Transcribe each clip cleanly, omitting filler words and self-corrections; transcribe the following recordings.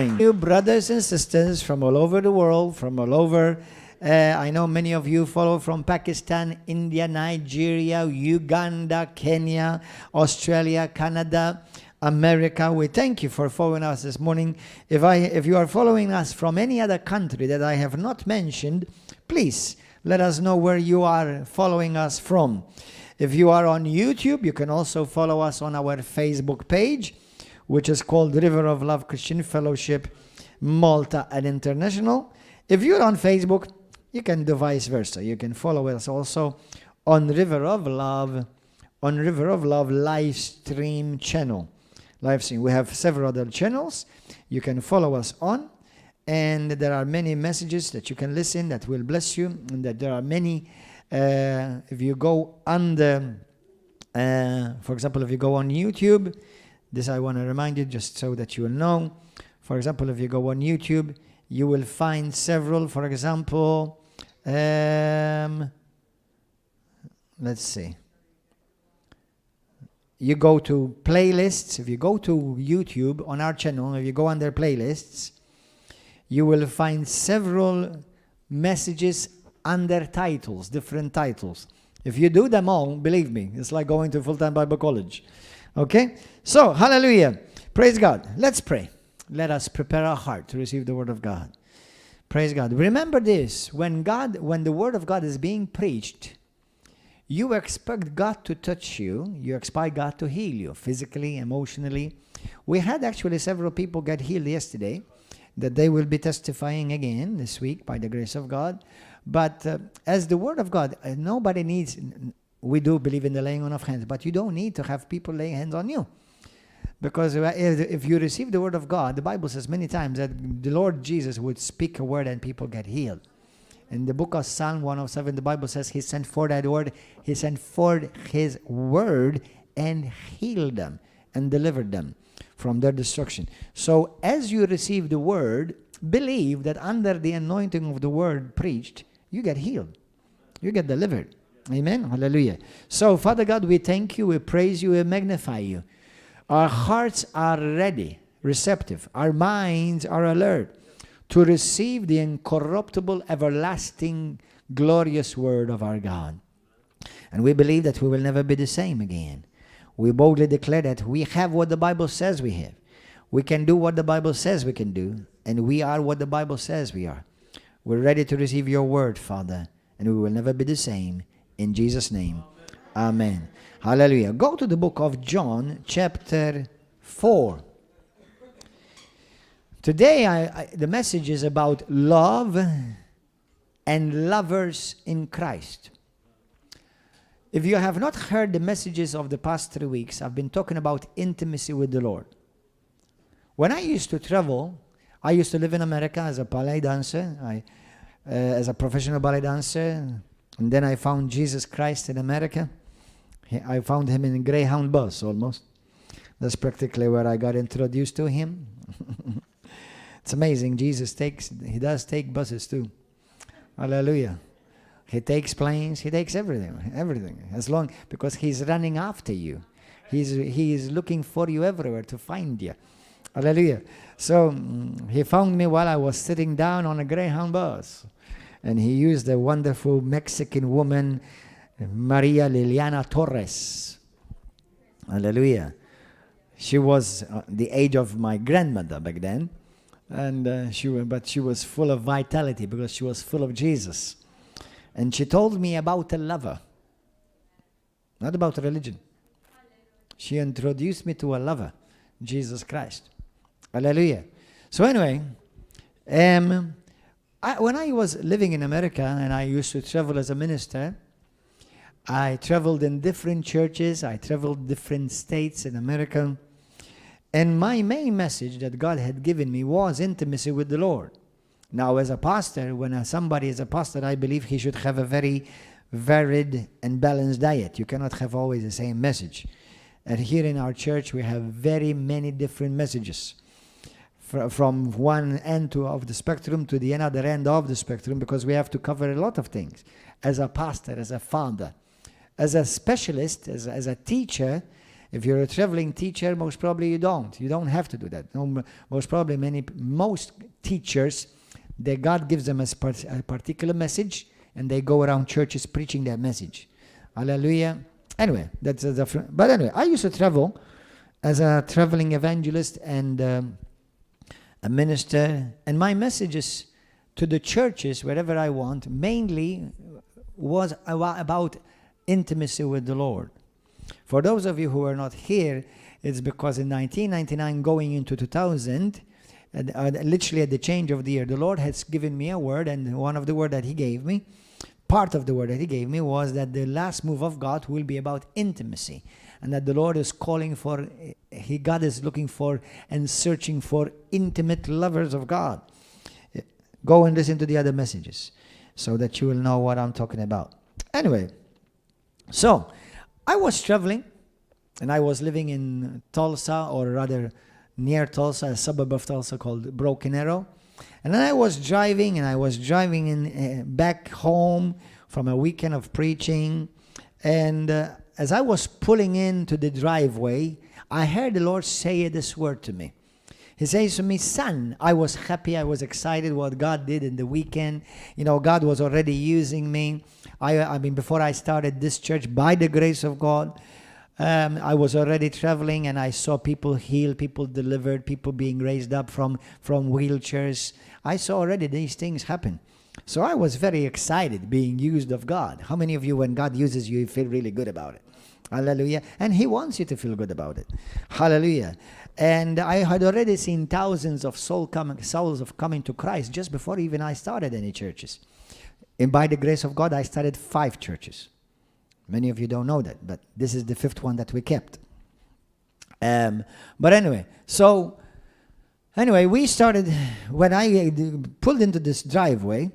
You brothers and sisters from all over the world, from all over. I know many of you follow from Pakistan, India, Nigeria, Uganda, Kenya, Australia, Canada, America. We thank you for following us this morning. If you are following us from any other country that I have not mentioned, please let us know where you are following us from. If you are on YouTube, you can also follow us on our Facebook page, which is called River of Love Christian Fellowship, Malta and International. If you're on Facebook, you can do vice versa. You can follow us also on River of Love live stream channel. Live stream. We have several other channels you can follow us on, and there are many messages that you can listen that will bless you, and that there are many. If you go under, for example, if you go on YouTube, this I want to remind you just so that you will know. For example, if you go on YouTube, you will find several. For example, let's see. You go to playlists. If you go to YouTube on our channel, if you go under playlists, you will find several messages under titles, different titles. If you do them all, believe me, it's like going to full-time Bible college. Okay? So, hallelujah. Praise God. Let's pray. Let us prepare our heart to receive the word of God. Praise God. Remember this, when the word of God is being preached, you expect God to touch you. You expect God to heal you physically, emotionally. We had actually several people get healed yesterday that they will be testifying again this week by the grace of God. But as the word of God, nobody needs, we do believe in the laying on of hands, but you don't need to have people laying hands on you. Because if you receive the word of God, the Bible says many times that the Lord Jesus would speak a word and people get healed. In the book of Psalm 107, the Bible says he sent forth that word. He sent forth his word and healed them and delivered them from their destruction. So as you receive the word, believe that under the anointing of the word preached, you get healed. You get delivered. Amen. Hallelujah. So, Father God, we thank you, we praise you, we magnify you. Our hearts are ready, receptive. Our minds are alert to receive the incorruptible, everlasting, glorious word of our God. And we believe that we will never be the same again. We boldly declare that we have what the Bible says we have. We can do what the Bible says we can do, and we are what the Bible says we are. We're ready to receive your word, Father, and we will never be the same. In Jesus' name, amen. Hallelujah. Go to the book of John, chapter 4. Today, the message is about love and lovers in Christ. If you have not heard the messages of the past 3 weeks, I've been talking about intimacy with the Lord. When I used to travel, I used to live in America as a ballet dancer, as a professional ballet dancer, and then I found Jesus Christ in America. I found him in a Greyhound bus almost. That's practically where I got introduced to him. It's amazing. Jesus he does take buses too. Hallelujah. He takes planes, he takes everything. Because he's running after you. He is looking for you everywhere to find you. Hallelujah. So he found me while I was sitting down on a Greyhound bus. And he used a wonderful Mexican woman, Maria Liliana Torres. Hallelujah. She was the age of my grandmother back then. And she was full of vitality because she was full of Jesus. And she told me about a lover. Not about religion. She introduced me to a lover, Jesus Christ. Hallelujah. So anyway, when I was living in America and I used to travel as a minister, I traveled in different churches. I traveled different states in America. And my main message that God had given me was intimacy with the Lord. Now, as a pastor, when somebody is a pastor, I believe he should have a very varied and balanced diet. You cannot have always the same message. And here in our church, we have very many different messages. From one end of the spectrum to the other end of the spectrum, because we have to cover a lot of things. As a pastor, as a father, as a specialist, as a teacher, If you're a traveling teacher, most probably you don't. You don't have to do that. No, most teachers, God gives them a particular message, and they go around churches preaching that message. Hallelujah. Anyway, that's a different. But anyway, I used to travel as a traveling evangelist and a minister, and my messages to the churches wherever I went mainly was about intimacy with the Lord. For those of you who are not here, it's because in 1999 going into 2000, literally at the change of the year, the Lord has given me a word, and one of the word that he gave me, part of the word that he gave me was that the last move of God will be about intimacy, and that the Lord is calling for, God is looking for and searching for intimate lovers of God. Go and listen to the other messages so that you will know what I'm talking about. Anyway, so I was traveling, and I was living in Tulsa, or rather near Tulsa, a suburb of Tulsa called Broken Arrow. And then I was driving back home from a weekend of preaching. And as I was pulling into the driveway, I heard the Lord say this word to me. He says to me, son, I was happy, I was excited what God did in the weekend. You know, God was already using me. I mean, before I started this church, by the grace of God, I was already traveling, and I saw people healed, people delivered, people being raised up from wheelchairs. I saw already these things happen. So I was very excited being used of God. How many of you, when God uses you, you feel really good about it? Hallelujah. And he wants you to feel good about it. Hallelujah. And I had already seen thousands of souls coming to Christ just before even I started any churches. And by the grace of God, I started 5 churches. Many of you don't know that, but this is the 5th one that we kept. But anyway, we started, when I pulled into this driveway,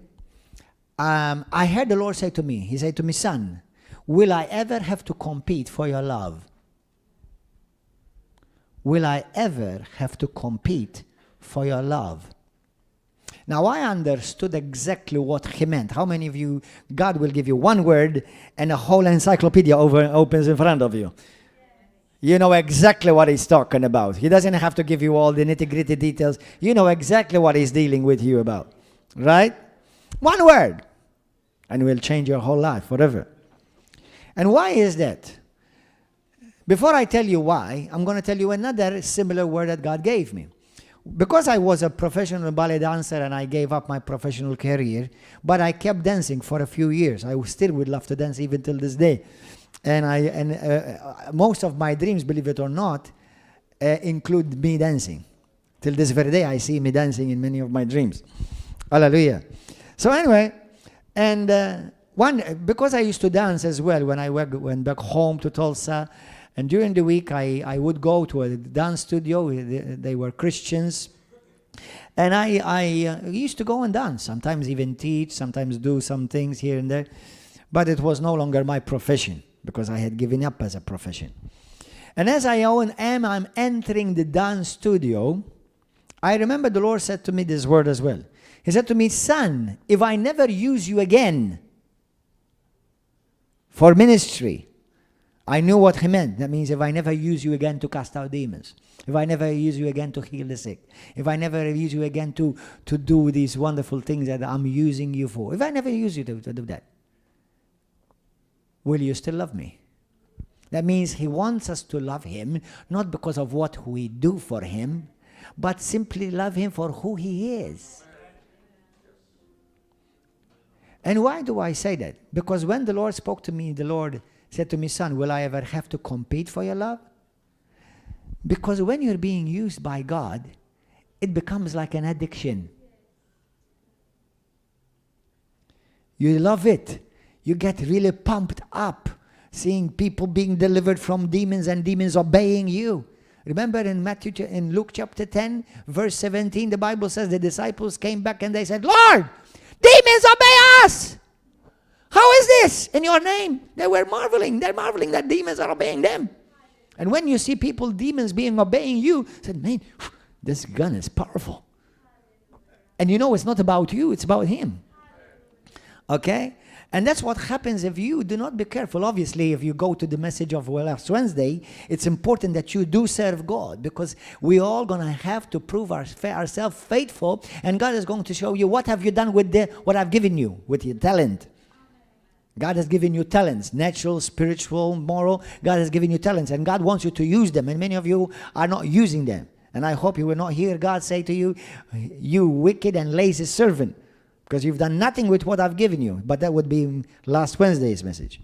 I heard the Lord say to me, he said to me, son, will I ever have to compete for your love? Will I ever have to compete for your love? Now, I understood exactly what he meant. How many of you, God will give you one word and a whole encyclopedia opens in front of you? You know exactly what he's talking about. He doesn't have to give you all the nitty-gritty details. You know exactly what he's dealing with you about. Right? One word. And it will change your whole life forever. And why is that? Before I tell you why, I'm going to tell you another similar word that God gave me. Because I was a professional ballet dancer and I gave up my professional career, but I kept dancing for a few years. I still would love to dance even till this day. And most of my dreams, believe it or not, include me dancing. Till this very day, I see me dancing in many of my dreams. Hallelujah. So anyway, and because I used to dance as well when I went back home to Tulsa, and during the week, I would go to a dance studio. They were Christians. And I used to go and dance, sometimes even teach, sometimes do some things here and there. But it was no longer my profession, because I had given up as a profession. And as I'm entering the dance studio, I remember the Lord said to me this word as well. He said to me, son, if I never use you again for ministry, I knew what he meant. That means if I never use you again to cast out demons, if I never use you again to heal the sick, if I never use you again to do these wonderful things that I'm using you for, if I never use you to do that, will you still love me? That means he wants us to love him, not because of what we do for him, but simply love him for who he is. And why do I say that? Because when the Lord spoke to me, the Lord said to me, son, will I ever have to compete for your love? Because when you're being used by God, it becomes like an addiction. You love it. You get really pumped up seeing people being delivered from demons and demons obeying you. Remember in Luke chapter 10, verse 17, the Bible says the disciples came back and they said, Lord, demons obey us. How is this in your name? They were marveling. They're marveling that demons are obeying them. And when you see demons obeying you, said, man, this gun is powerful. And you know it's not about you, it's about him. Okay? And that's what happens if you do not be careful. Obviously, if you go to the message of last Wednesday, it's important that you do serve God, because we all going to have to prove ourselves faithful, and God is going to show you what have you done with what I've given you, with your talent. God has given you talents, natural, spiritual, moral. God has given you talents, and God wants you to use them, and many of you are not using them. And I hope you will not hear God say to you, you wicked and lazy servant, because you've done nothing with what I've given you. But that would be last Wednesday's message.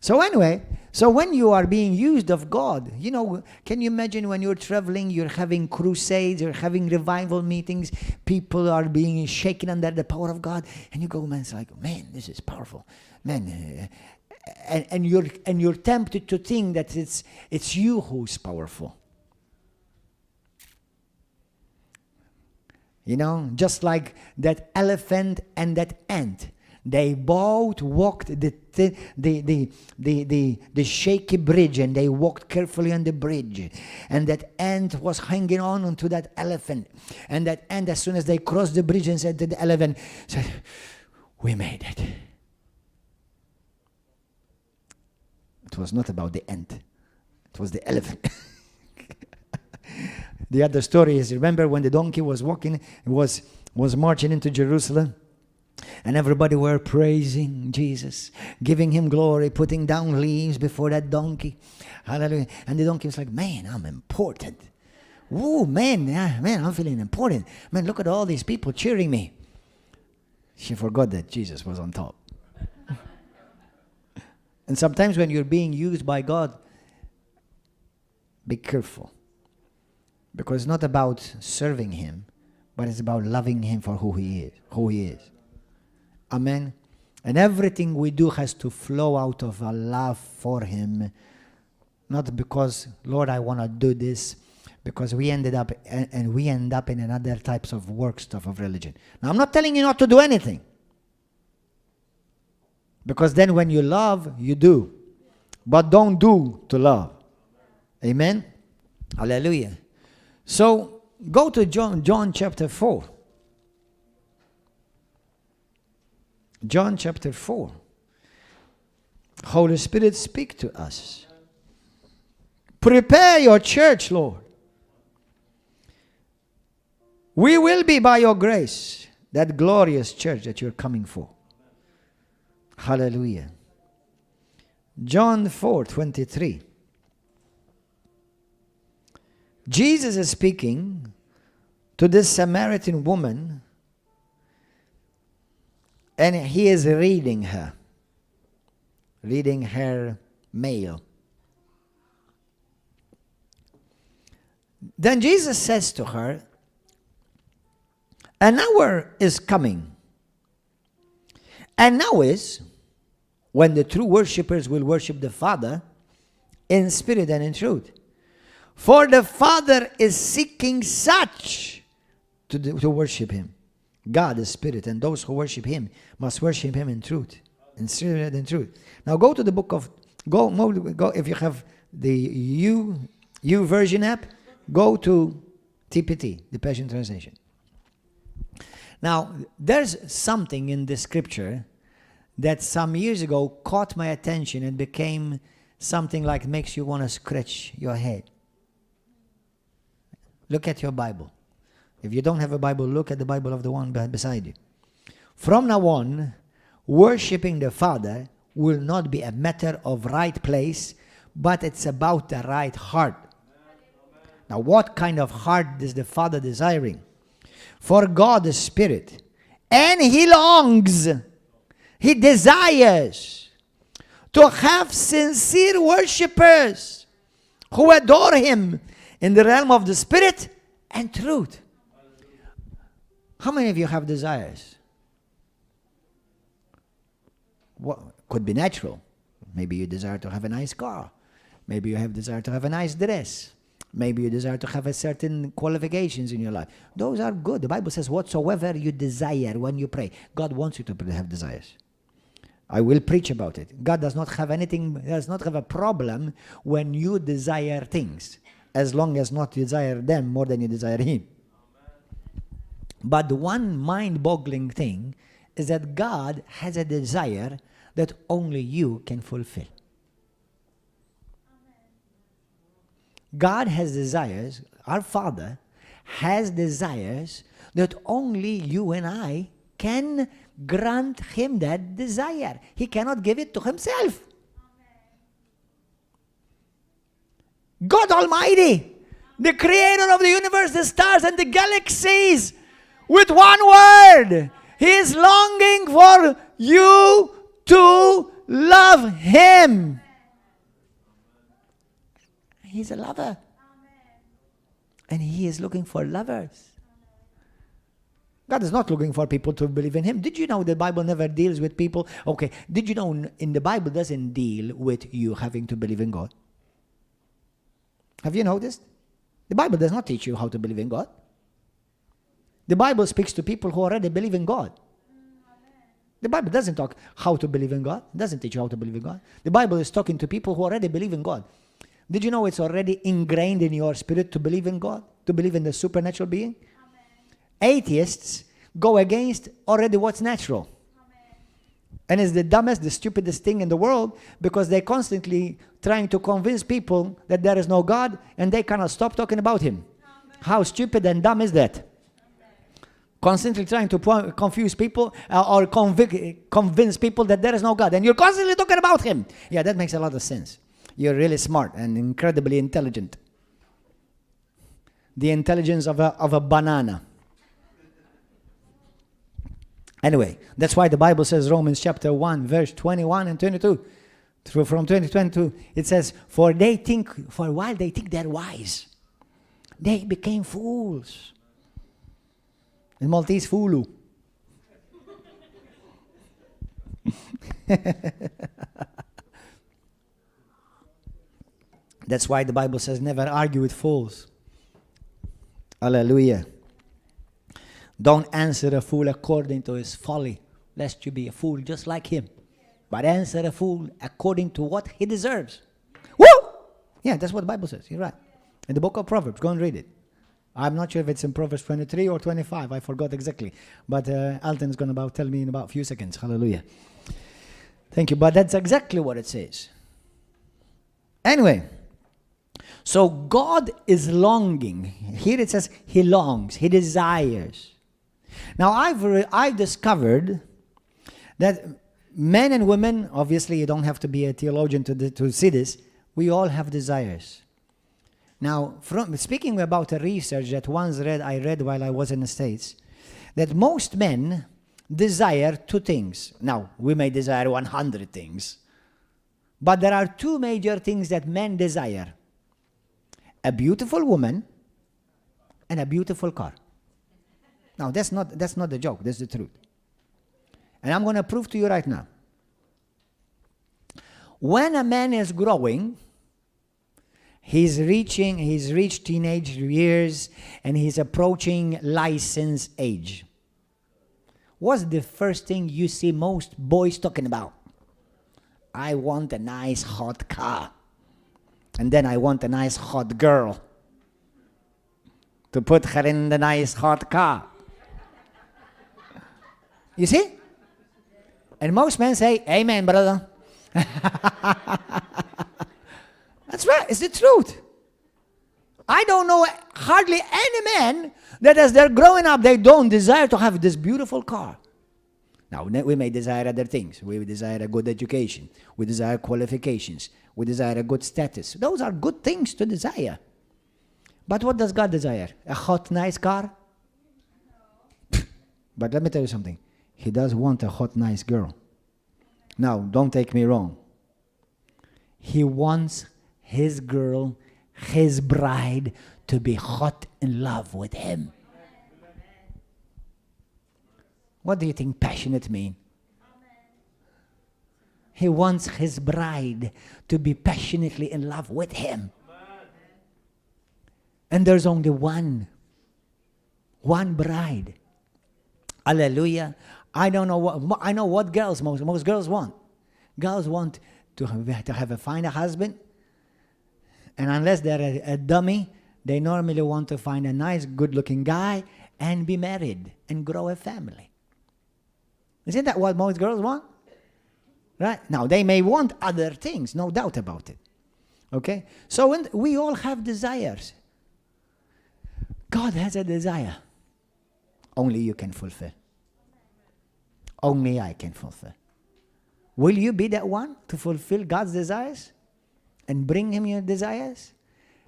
So anyway, so when you are being used of God, you know, can you imagine when you're traveling, you're having crusades, you're having revival meetings, people are being shaken under the power of God, and you go, man, it's like, man, this is powerful. Man, and you're tempted to think that it's you who's powerful. You know, just like that elephant and that ant, they both walked the shaky bridge, and they walked carefully on the bridge. And that ant was hanging on to that elephant. And that ant, as soon as they crossed the bridge, and said to the elephant, said, "We made it." It was not about the ant. It was the elephant. The other story is, remember when the donkey was walking, was marching into Jerusalem, and everybody were praising Jesus, giving him glory, putting down leaves before that donkey. Hallelujah. And the donkey was like, man, I'm important. Woo, man, I'm feeling important. Man, look at all these people cheering me. She forgot that Jesus was on top. And sometimes when you're being used by God, be careful. Because it's not about serving him, but it's about loving him for who he is. Amen. And everything we do has to flow out of a love for him. Not because, Lord, I want to do this, because we end up in another types of work stuff of religion. Now, I'm not telling you not to do anything. Because then when you love, you do. But don't do to love. Amen? Hallelujah. So, go to John chapter 4. John chapter 4. Holy Spirit, speak to us. Prepare your church, Lord. We will be, by your grace, that glorious church that you're coming for. Hallelujah. John 4:23. Jesus is speaking to this Samaritan woman, and he is reading her mail. Then Jesus says to her, an hour is coming, and now is when the true worshippers will worship the Father in spirit and in truth. For the Father is seeking such to worship him. God is spirit, and those who worship him must worship him in truth, in spirit and in truth. Now go to the book of, go if you have the U version app, go to TPT, the Passion Translation. Now, there's something in the scripture that some years ago caught my attention and became something like makes you want to scratch your head. Look at your Bible. If you don't have a Bible, look at the Bible of the one beside you. From now on, worshiping the Father will not be a matter of right place, but it's about the right heart. Now, what kind of heart is the Father desiring? For God is spirit, and he longs, he desires to have sincere worshippers who adore him in the realm of the spirit and truth. How many of you have desires? What could be natural. Maybe you desire to have a nice car. Maybe you have desire to have a nice dress. Maybe you desire to have a certain qualifications in your life. Those are good. The Bible says whatsoever you desire when you pray. God wants you to have desires. I will preach about it. God does not have a problem when you desire things, as long as not you desire them more than you desire him. But the one mind-boggling thing is that God has a desire that only you can fulfill. God has desires, our Father has desires that only you and I can grant him that desire. He cannot give it to himself. God Almighty, the creator of the universe, the stars and the galaxies, with one word, he is longing for you to love him. He's a lover. And he is looking for lovers. God is not looking for people to believe in him. Did you know the Bible never deals with people? Okay, did you know in the Bible doesn't deal with you having to believe in God? Have you noticed? The Bible does not teach you how to believe in God. The Bible speaks to people who already believe in God. The Bible doesn't talk how to believe in God. It doesn't teach you how to believe in God. The Bible is talking to people who already believe in God. Did you know it's already ingrained in your spirit to believe in God? To believe in the supernatural being? Amen. Atheists go against already what's natural. Amen. And it's the dumbest, the stupidest thing in the world, because they're constantly trying to convince people that there is no God, and they cannot stop talking about him. Amen. How stupid and dumb is that? Amen. Constantly trying to confuse people or convince people that there is no God, and you're constantly talking about him. Yeah, that makes a lot of sense. You're really smart and incredibly intelligent. The intelligence of a banana. Anyway, that's why the Bible says, Romans chapter 1, verse 21 and 22, from 2022, it says, for a while they think they're wise. They became fools. In Maltese, fulu. That's why the Bible says never argue with fools. Hallelujah. Don't answer a fool according to his folly, lest you be a fool just like him. But answer a fool according to what he deserves. Woo! Yeah, that's what the Bible says. You're right. In the book of Proverbs, go and read it. I'm not sure if it's in Proverbs 23 or 25. I forgot exactly. But Alton is going to tell me in about a few seconds. Hallelujah. Thank you. But that's exactly what it says. Anyway. So God is longing. Here it says he longs, he desires. Now I've discovered that men and women, obviously you don't have to be a theologian to see this, we all have desires. Now, speaking about a research that I read while I was in the States, that most men desire two things. Now, we may desire 100 things, but there are two major things that men desire. A beautiful woman and a beautiful car. Now, that's not the joke, that's the truth. And I'm going to prove to you right now. When a man is growing, he's reached teenage years and he's approaching license age. What's the first thing you see most boys talking about? I want a nice hot car. And then I want a nice hot girl to put her in the nice hot car. You see? And most men say, amen, brother. That's right, it's the truth. I don't know hardly any man that as they're growing up, they don't desire to have this beautiful car. Now, we may desire other things. We desire a good education. We desire qualifications. We desire a good status. Those are good things to desire. But what does God desire? A hot, nice car? No. But let me tell you something. He does want a hot, nice girl. Now, don't take me wrong. He wants his girl, his bride, to be hot in love with him. What do you think passionate mean? He wants his bride to be passionately in love with him. And there's only one bride. Hallelujah. I know what girls most girls want. Girls want to have a fine husband. And unless they're a dummy, they normally want to find a nice, good-looking guy and be married and grow a family. Isn't that what most girls want? Right? Now, they may want other things, no doubt about it. Okay? So we all have desires. God has a desire. Only you can fulfill. Only I can fulfill. Will you be that one to fulfill God's desires and bring him your desires?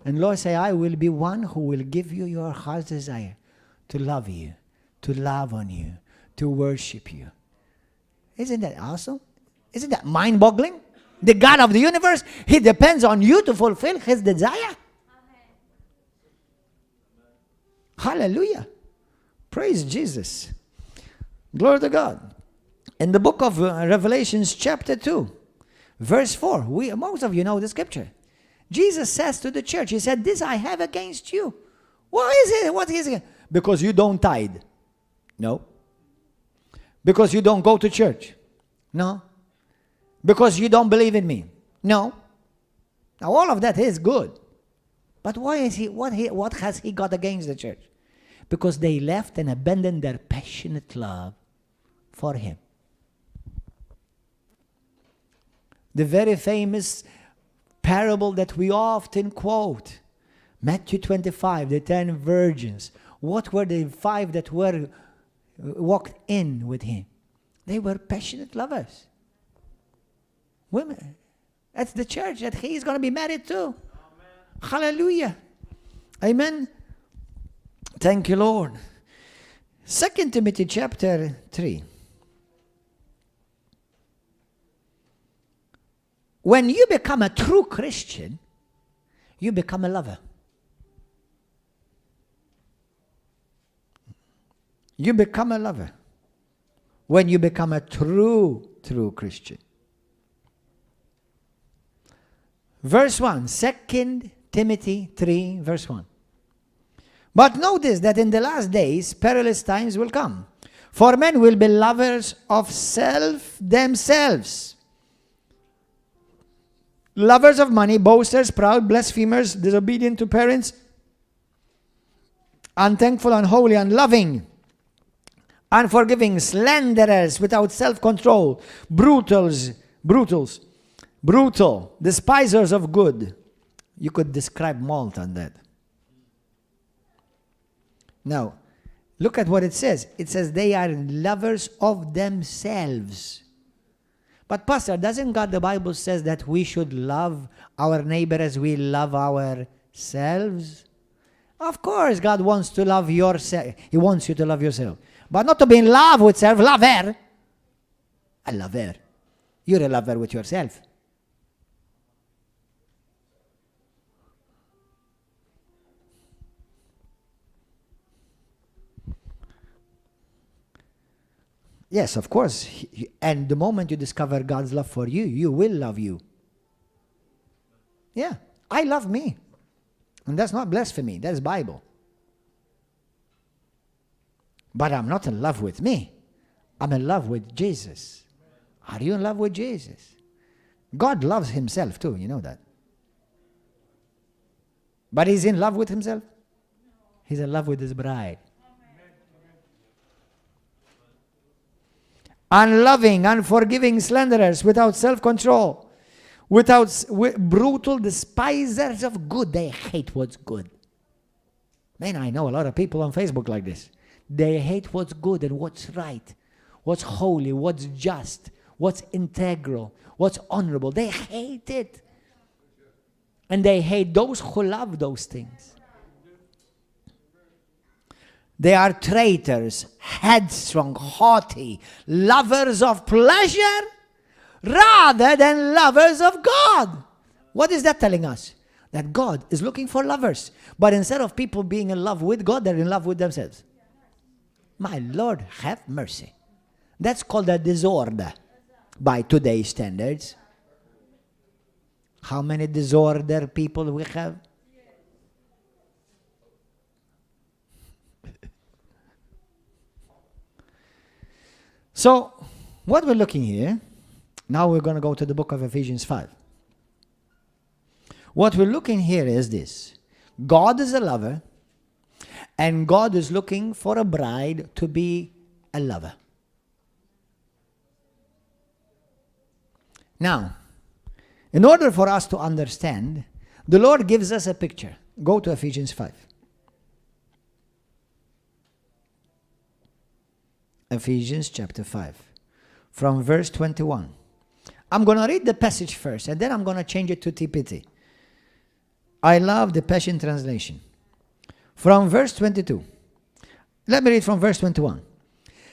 And Lord say, I will be one who will give you your heart's desire to love you, to love on you, to worship you. Isn't that awesome? Isn't that mind-boggling? The God of the universe, he depends on you to fulfill his desire. Hallelujah. Praise Jesus. Glory to God. In the book of Revelations chapter 2, verse 4, most of you know the scripture. Jesus says to the church, he said, this I have against you. What is it? What is it? Because you don't tithe. No. Because you don't go to church. No. Because you don't believe in me. No. Now all of that is good. But why is what has he got against the church? Because they left and abandoned their passionate love for him. The very famous parable that we often quote, Matthew 25, the 10 virgins. What were the 5 that were walked in with him? They were passionate lovers. Women. That's the church that he's going to be married to. Amen. Hallelujah. Amen. Thank you, Lord. 2 Timothy chapter 3. When you become a true Christian, you become a lover. You become a lover when you become a true Christian. Verse 1, 2 Timothy 3, verse 1. But notice that in the last days, perilous times will come. For men will be lovers of self themselves. Lovers of money, boasters, proud, blasphemers, disobedient to parents, unthankful, unholy, unloving, unforgiving, slanderers, without self-control, brutal, despisers of good. You could describe Malta on that. Now, look at what it says. It says they are lovers of themselves. But Pastor, doesn't God, the Bible says that we should love our neighbor as we love ourselves? Of course, God wants to love yourself. He wants you to love yourself. But not to be in love with self. Lover. A lover. You're a lover with yourself. Yes, of course. And the moment you discover God's love for you, you will love you. Yeah, I love me. And that's not blasphemy, that's Bible. But I'm not in love with me. I'm in love with Jesus. Are you in love with Jesus? God loves himself too, you know that. But he's in love with himself? He's in love with his bride. Unloving, unforgiving, slanderers, without self-control, brutal, despisers of good. They hate what's good. Man, I know a lot of people on Facebook like this. They hate what's good and what's right, what's holy, what's just, what's integral, what's honorable. They hate it. And they hate those who love those things. They are traitors, headstrong, haughty, lovers of pleasure rather than lovers of God. What is that telling us? That God is looking for lovers. But instead of people being in love with God, they're in love with themselves. My Lord, have mercy. That's called a disorder by today's standards. How many disorder people we have? So, what we're looking here, now we're going to go to the book of Ephesians 5. What we're looking here is this. God is a lover, and God is looking for a bride to be a lover. Now, in order for us to understand, the Lord gives us a picture. Go to Ephesians 5. Ephesians chapter 5, from verse 21. I'm going to read the passage first, and then I'm going to change it to TPT. I love the Passion Translation. From verse 22. Let me read from verse 21.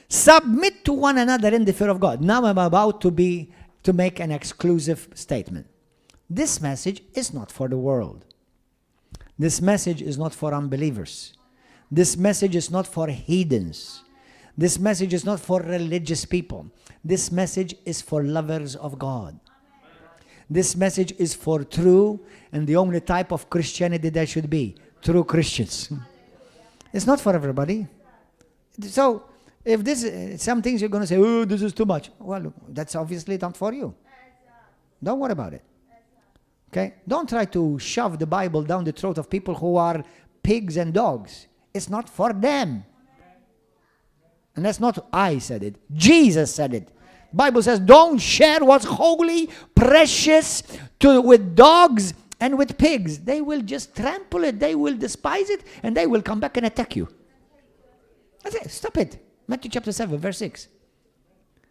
Submit to one another in the fear of God. Now I'm about to make an exclusive statement. This message is not for the world. This message is not for unbelievers. This message is not for heathens. This message is not for religious people. This message is for lovers of God. This message is for true and the only type of Christianity there should be. True Christians. It's not for everybody. So, if this some things you're going to say, oh, this is too much. Well, look, that's obviously not for you. Don't worry about it. Okay? Don't try to shove the Bible down the throat of people who are pigs and dogs. It's not for them. And that's not I said it. Jesus said it. The Bible says, don't share what's holy, precious with dogs and with pigs. They will just trample it. They will despise it. And they will come back and attack you. That's it. Stop it. Matthew chapter 7, verse 6.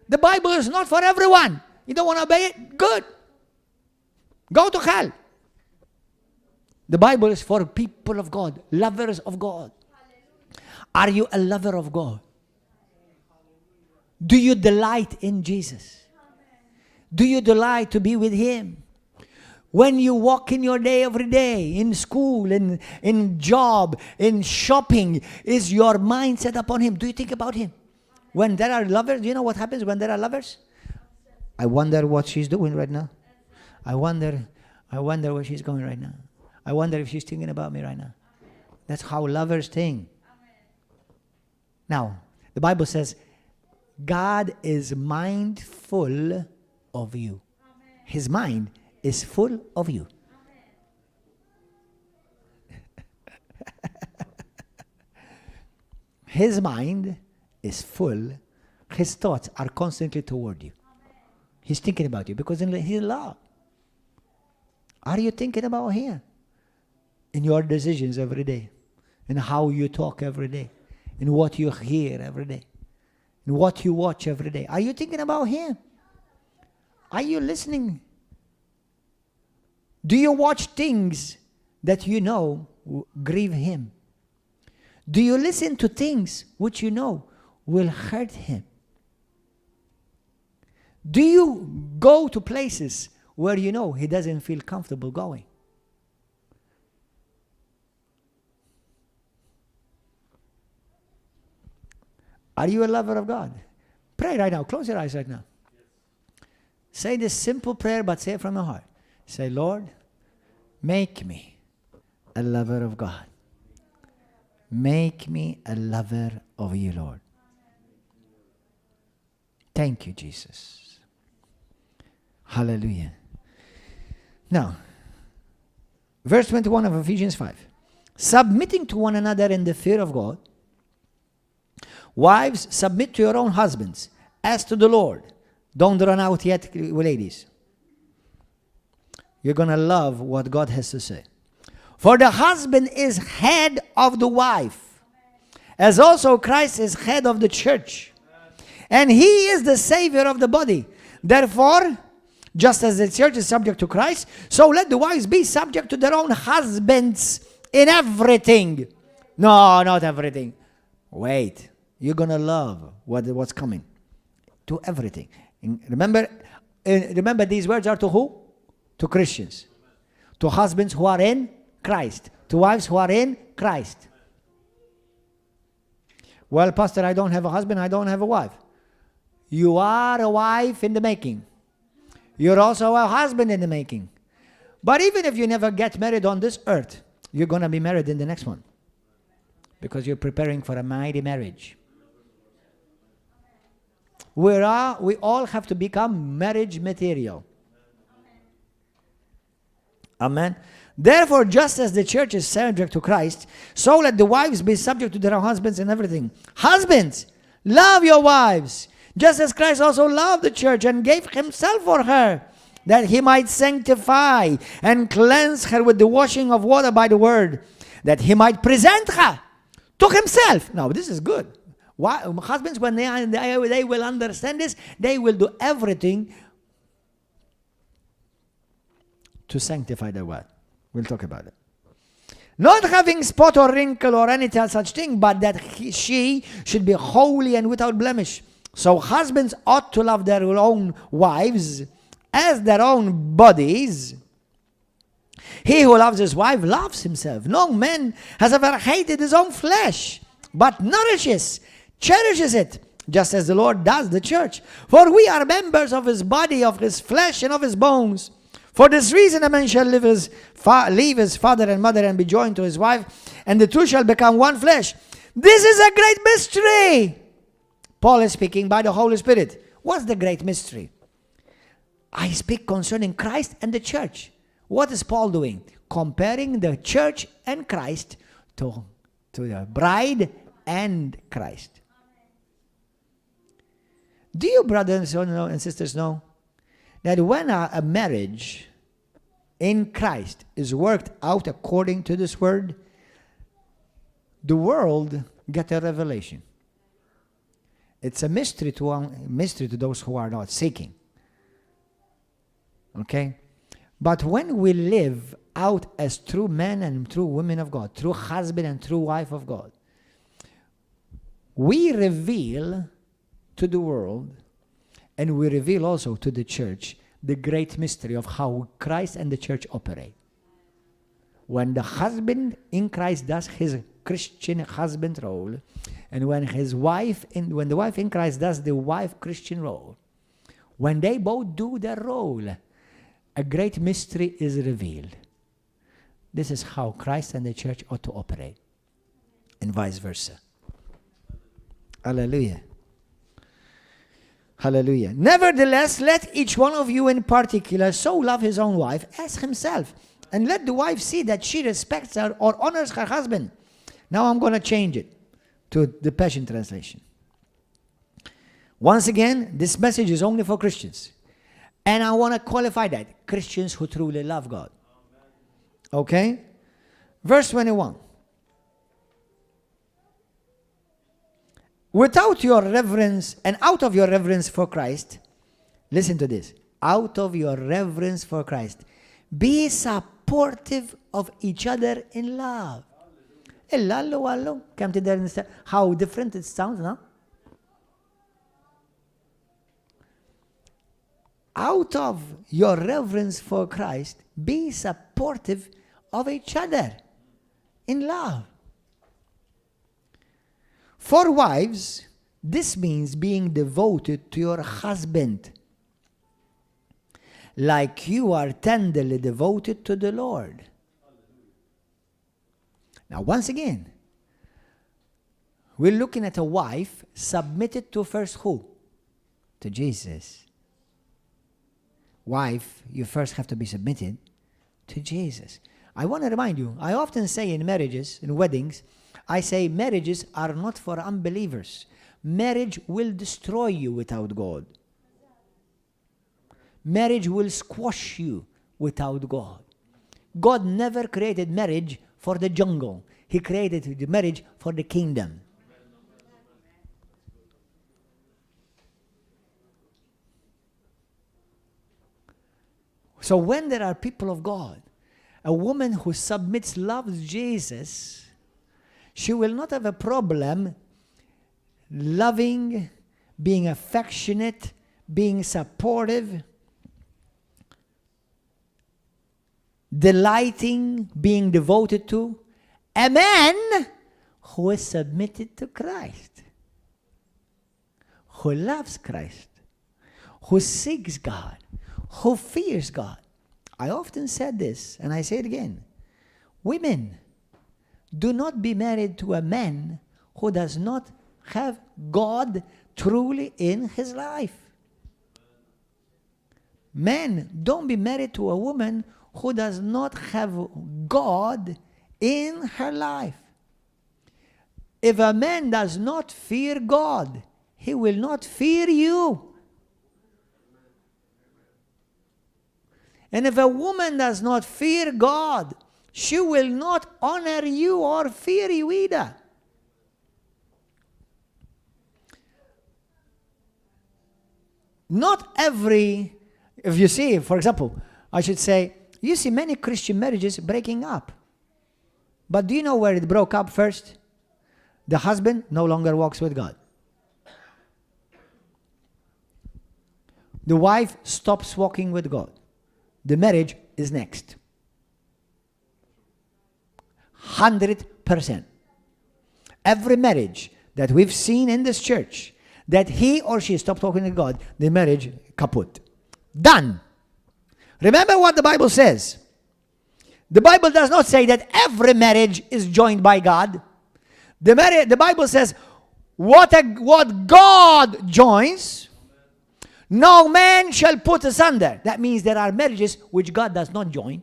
The Bible is not for everyone. You don't want to obey it? Good. Go to hell. The Bible is for people of God, lovers of God. Are you a lover of God? Do you delight in Jesus? Do you delight to be with Him? When you walk in your day every day, in school, in job, in shopping, is your mind set upon Him? Do you think about Him? When there are lovers, do you know what happens when there are lovers? I wonder what she's doing right now. I wonder where she's going right now. I wonder if she's thinking about me right now. That's how lovers think. Now, the Bible says, God is mindful of you. His mind is full of you. His mind is full. His thoughts are constantly toward you. He's thinking about you because He's love. Are you thinking about Him? In your decisions every day. In how you talk every day. In what you hear every day. In what you watch every day. Are you thinking about Him? Are you listening? Do you watch things that you know grieve Him? Do you listen to things which you know will hurt Him? Do you go to places where you know He doesn't feel comfortable going? Are you a lover of God? Pray right now. Close your eyes right now. Say this simple prayer, but say it from your heart. Say, Lord, make me a lover of God. Make me a lover of you, Lord. Thank you, Jesus. Hallelujah. Now, verse 21 of Ephesians 5. Submitting to one another in the fear of God. Wives, submit to your own husbands, as to the Lord. Don't run out yet, ladies. You're going to love what God has to say. For the husband is head of the wife, as also Christ is head of the church. And He is the Savior of the body. Therefore, just as the church is subject to Christ, so let the wives be subject to their own husbands in everything. No, not everything. Wait. You're going to love what's coming. To everything. And remember these words are to who? To Christians. To husbands who are in Christ. To wives who are in Christ. Well, Pastor, I don't have a husband, I don't have a wife. You are a wife in the making. You're also a husband in the making. But even if you never get married on this earth, you're going to be married in the next one. Because you're preparing for a mighty marriage. We all have to become marriage material. Amen. Therefore, just as the church is subject to Christ, so let the wives be subject to their husbands in everything. Husbands, love your wives, just as Christ also loved the church and gave Himself for her, that he might sanctify and cleanse her with the washing of water by the word, that he might present her to himself. Now, this is good. Why? Husbands, when they will understand this, they will do everything to sanctify their wife. We'll talk about it. Not having spot or wrinkle or any such thing, but that she should be holy and without blemish. So husbands ought to love their own wives as their own bodies. He who loves his wife loves himself. No man has ever hated his own flesh, but nourishes, cherishes it, just as the Lord does the church. For we are members of his body, of his flesh, and of his bones. For this reason a man shall leave his father and mother and be joined to his wife, and the two shall become one flesh. This is a great mystery. Paul is speaking by the Holy Spirit. What's the great mystery? I speak concerning Christ and the church. What is Paul doing? Comparing the church and Christ to the bride and Christ. Do you, brothers and sisters, know that when a marriage in Christ is worked out according to this word, the world gets a revelation. It's a mystery to those who are not seeking. Okay? But when we live out as true men and true women of God, true husband and true wife of God, we reveal to the world, and we reveal also to the church, the great mystery of how Christ and the church operate. When the husband in Christ does his Christian husband role, and when the wife in Christ does the wife Christian role, when they both do their role, a great mystery is revealed. This is how Christ and the church ought to operate, and vice versa. Hallelujah. Hallelujah. Nevertheless, let each one of you in particular so love his own wife as himself. And let the wife see that she respects her or honors her husband. Now I'm going to change it to the Passion Translation. Once again, this message is only for Christians. And I want to qualify that. Christians who truly love God. Okay? Verse 21. Without your reverence and out of your reverence for Christ, listen to this, out of your reverence for Christ, be supportive of each other in love. How different it sounds, no? Out of your reverence for Christ, be supportive of each other in love. For wives, this means being devoted to your husband, like you are tenderly devoted to the Lord. Now, once again, we're looking at a wife submitted to first who? To Jesus. Wife, you first have to be submitted to Jesus. I want to remind you, I often say in marriages, in weddings, I say marriages are not for unbelievers. Marriage will destroy you without God. Marriage will squash you without God. God never created marriage for the jungle. He created the marriage for the kingdom. So when there are people of God, a woman who submits, loves Jesus, she will not have a problem loving, being affectionate, being supportive, delighting, being devoted to a man who is submitted to Christ, who loves Christ, who seeks God, who fears God. I often said this, and I say it again. Women, do not be married to a man who does not have God truly in his life. Men, don't be married to a woman who does not have God in her life. If a man does not fear God, he will not fear you. And if a woman does not fear God, she will not honor you or fear you either. Not every, if you see, for example, I should say, you see many Christian marriages breaking up. But do you know where it broke up first? The husband no longer walks with God. The wife stops walking with God. The marriage is next. 100%. Every marriage that we've seen in this church, that he or she stopped talking to God, the marriage kaput. Done. Remember what the Bible says. The Bible does not say that every marriage is joined by God. The Bible says, what God joins, no man shall put asunder. That means there are marriages which God does not join.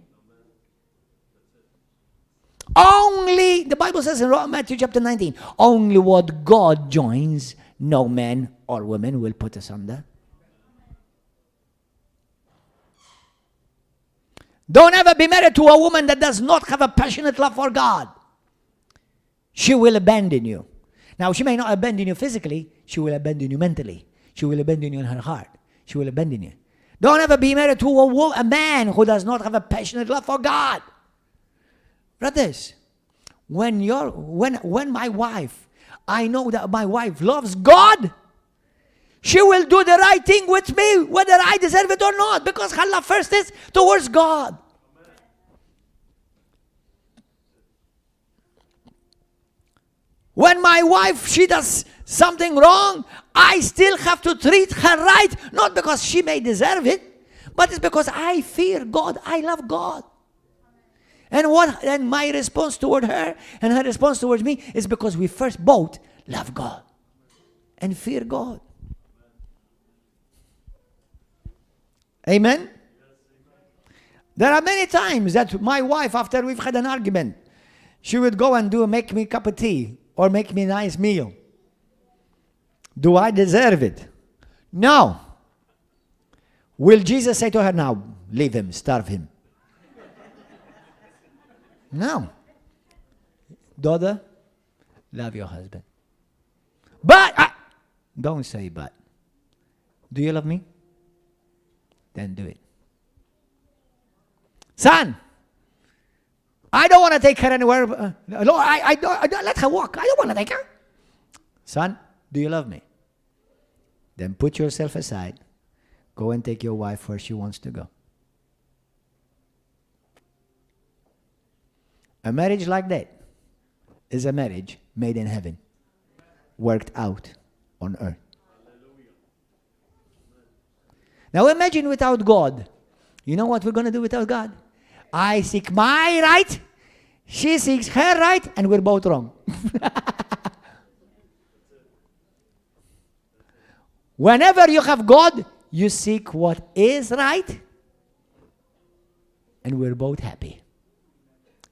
Only, the Bible says in Matthew chapter 19, only what God joins, no man or woman will put asunder. Don't ever be married to a woman that does not have a passionate love for God. She will abandon you. Now, she may not abandon you physically, she will abandon you mentally. She will abandon you in her heart. She will abandon you. Don't ever be married to a man who does not have a passionate love for God. Brothers, when my wife, I know that my wife loves God, she will do the right thing with me, whether I deserve it or not, because her love first is towards God. When my wife, she does something wrong, I still have to treat her right, not because she may deserve it, but it's because I fear God, I love God. And my response toward her and her response towards me is because we first both love God and fear God. Amen? There are many times that my wife, after we've had an argument, she would go and make me a cup of tea or make me a nice meal. Do I deserve it? No. Will Jesus say to her, now, leave him, starve him? No. Daughter, love your husband. But, don't say but. Do you love me? Then do it. Son, I don't want to take her anywhere. No, I don't let her walk. I don't want to take her. Son, do you love me? Then put yourself aside. Go and take your wife where she wants to go. A marriage like that is a marriage made in heaven, worked out on earth. Now imagine without God. You know what we're going to do without God? I seek my right, she seeks her right, and we're both wrong. Whenever you have God, you seek what is right, and we're both happy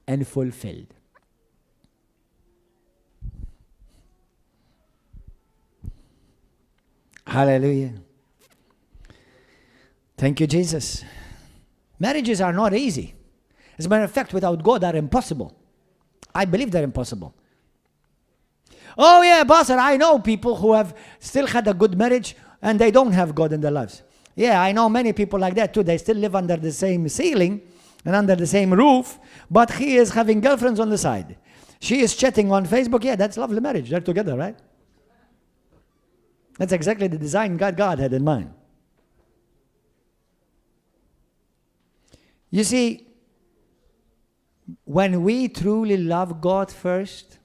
and fulfilled. Hallelujah. Thank you, Jesus. Marriages are not easy. As a matter of fact, without God, they're impossible. I believe they're impossible. Oh yeah, Pastor, I know people who have still had a good marriage and they don't have God in their lives. Yeah, I know many people like that too. They still live under the same ceiling and under the same roof, but he is having girlfriends on the side. She is chatting on Facebook. Yeah, that's lovely marriage. They're together, right? That's exactly the design God had in mind. You see, when we truly love God first,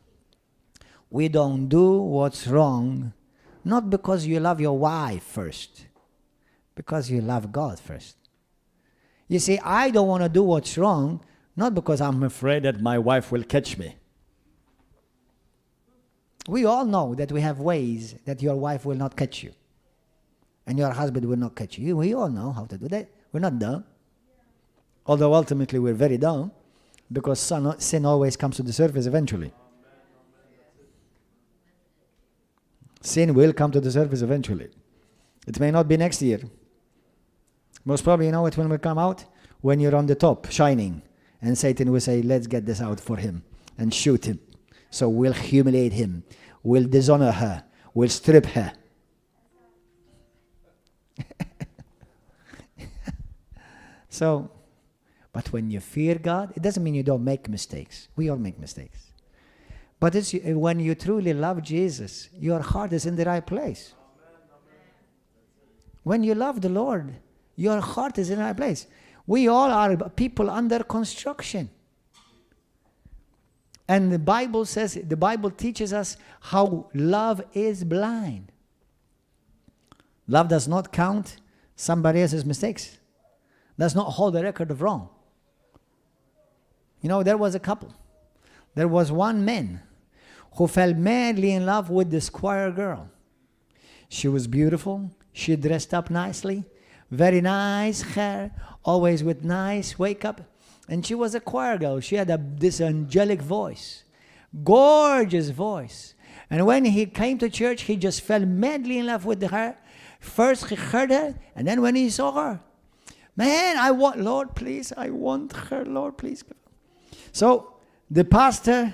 we don't do what's wrong, not because you love your wife first, because you love God first. You see, I don't want to do what's wrong, not because I'm afraid that my wife will catch me. We all know that we have ways that your wife will not catch you, and your husband will not catch you. We all know how to do that. We're not dumb. Although ultimately we're very dumb, because sin always comes to the surface eventually. Sin will come to the surface eventually. It may not be next year. Most probably, you know it when we come out? when you're on the top, shining. And Satan will say, let's get this out for him and shoot him. So we'll humiliate him. We'll dishonor her. We'll strip her. So, but when you fear God, it doesn't mean you don't make mistakes. We all make mistakes. But it's when you truly love Jesus, your heart is in the right place. When you love the Lord, your heart is in the right place. We all are people under construction. And the Bible says, the Bible teaches us how love is blind. Love does not count somebody else's mistakes. Does not hold a record of wrong. You know, there was a couple. There was one man who fell madly in love with this choir girl. She was beautiful. She dressed up nicely. Very nice hair. Always with nice wake up. And she was a choir girl. She had this angelic voice. Gorgeous voice. And when he came to church, he just fell madly in love with her. First he heard her, and then when he saw her, man, Lord, please, I want her, Lord, please. So the pastor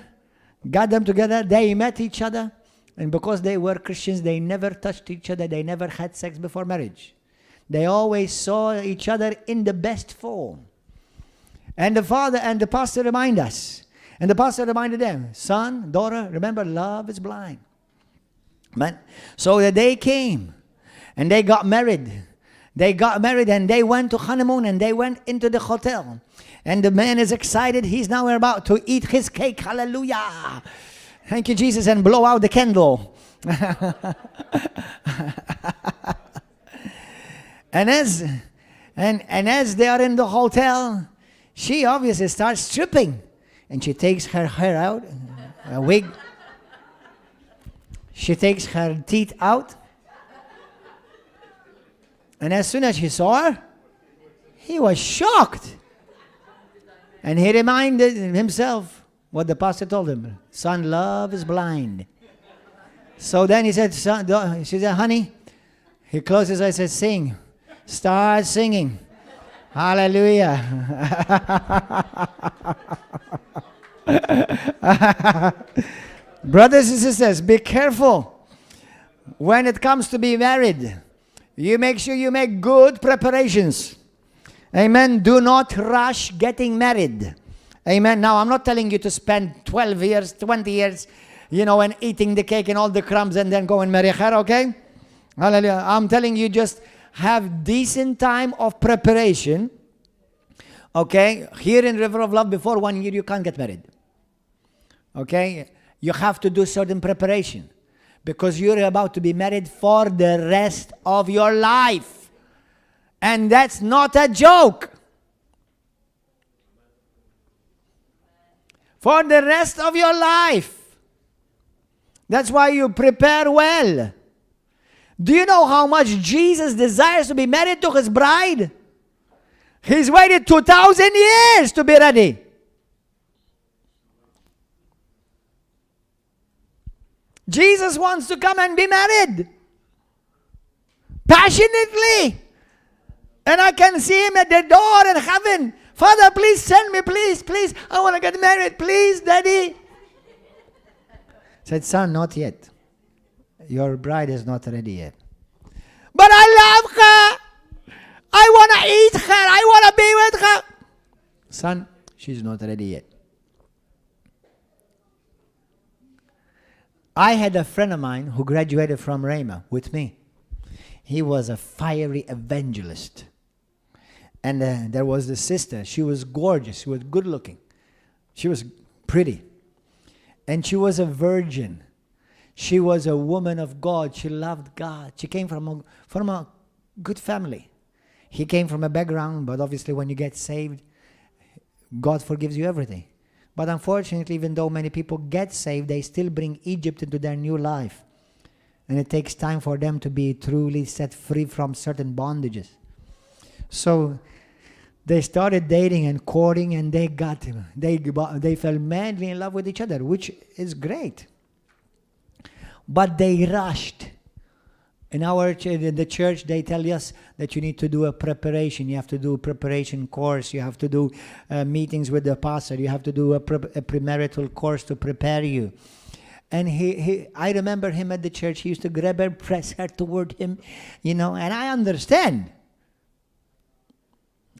got them together. They met each other. And because they were Christians, they never touched each other. They never had sex before marriage. They always saw each other in the best form. And the father and the pastor remind us. And the pastor reminded them, son, daughter, remember, love is blind. Man. So the day came, and they got married. They got married, and they went to honeymoon, and they went into the hotel. And the man is excited. He's now about to eat his cake. Hallelujah. Thank you, Jesus, and blow out the candle. And as they are in the hotel, she obviously starts stripping. And she takes her hair out, a wig. She takes her teeth out. And as soon as he saw her, he was shocked. And he reminded himself what the pastor told him. Son, love is blind. So then he said, son, she said, honey, he closed his eyes and said, sing. Start singing. Hallelujah. Brothers and sisters, be careful when it comes to be married. You make sure you make good preparations. Amen. Do not rush getting married. Amen. Now, I'm not telling you to spend 12 years, 20 years, and eating the cake and all the crumbs and then go and marry her, okay? Hallelujah. I'm telling you, just have decent time of preparation. Okay? Here in River of Love, before 1 year, you can't get married. Okay? You have to do certain preparation because you're about to be married for the rest of your life. And that's not a joke. For the rest of your life. That's why you prepare well. Do you know how much Jesus desires to be married to his bride? He's waited 2,000 years to be ready. Jesus wants to come and be married. Passionately. And I can see him at the door in heaven. Father, please send me, please, please. I want to get married, please, Daddy. Said, son, not yet. Your bride is not ready yet. But I love her. I want to eat her. I want to be with her. Son, she's not ready yet. I had a friend of mine who graduated from Rhema with me. He was a fiery evangelist. And there was this sister. She was gorgeous. She was good looking. She was pretty. And she was a virgin. She was a woman of God. She loved God. She came from a good family. He came from a background, but obviously when you get saved, God forgives you everything. But unfortunately, even though many people get saved, they still bring Egypt into their new life. And it takes time for them to be truly set free from certain bondages. So they started dating and courting, and they fell madly in love with each other, which is great. But they rushed In the church, they tell us that you need to do a preparation. You have to do a preparation course. You have to do meetings with the pastor. You have to do a premarital course to prepare you. And I remember him at the church. He used to grab her, press her toward him, and I understand.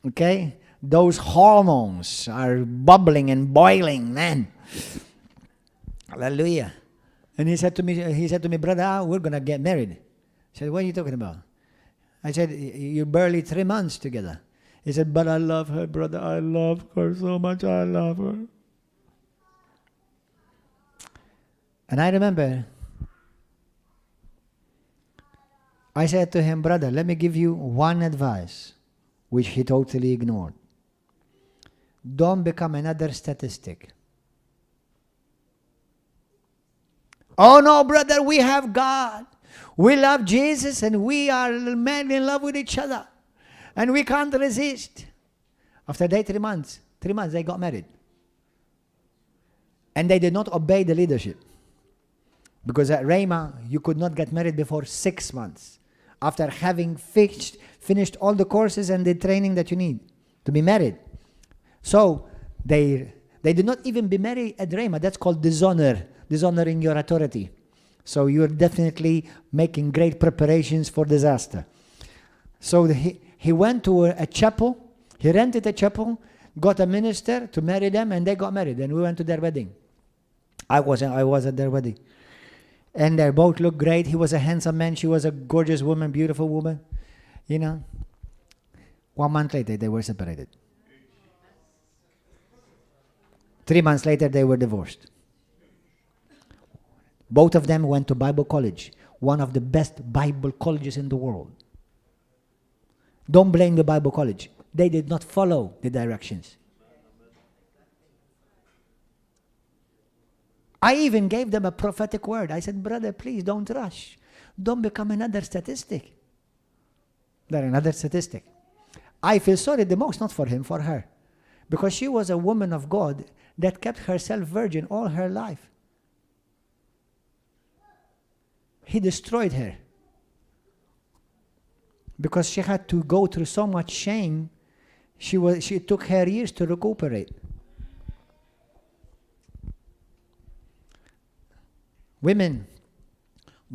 Okay? Those hormones are bubbling and boiling, man. Hallelujah. And he said to me, brother, we're going to get married. I said, what are you talking about? I said, you're barely 3 months together. He said, but I love her, brother. I love her so much. I love her. And I remember, I said to him, brother, let me give you one advice, which he totally ignored. Don't become another statistic. Oh no, brother, we have God. We love Jesus and we are madly in love with each other. And we can't resist. After 3 months, they got married. And they did not obey the leadership. Because at Rhema, you could not get married before 6 months. After having finished all the courses and the training that you need to be married. So, they did not even be married at Rhema. That's called dishonor. Dishonoring your authority. So you're definitely making great preparations for disaster. So he went to a chapel. He rented a chapel, got a minister to marry them, and they got married. And we went to their wedding. I was at their wedding. And they both looked great. He was a handsome man. She was a gorgeous woman, beautiful woman. 1 month later, they were separated. 3 months later, they were divorced. Both of them went to Bible college, one of the best Bible colleges in the world. Don't blame the Bible college. They did not follow the directions. I even gave them a prophetic word. I said, brother, please don't rush. Don't become another statistic. They're another statistic. I feel sorry the most, not for him, for her. Because she was a woman of God that kept herself virgin all her life. He destroyed her. Because she had to go through so much shame, she took her years to recuperate. Women,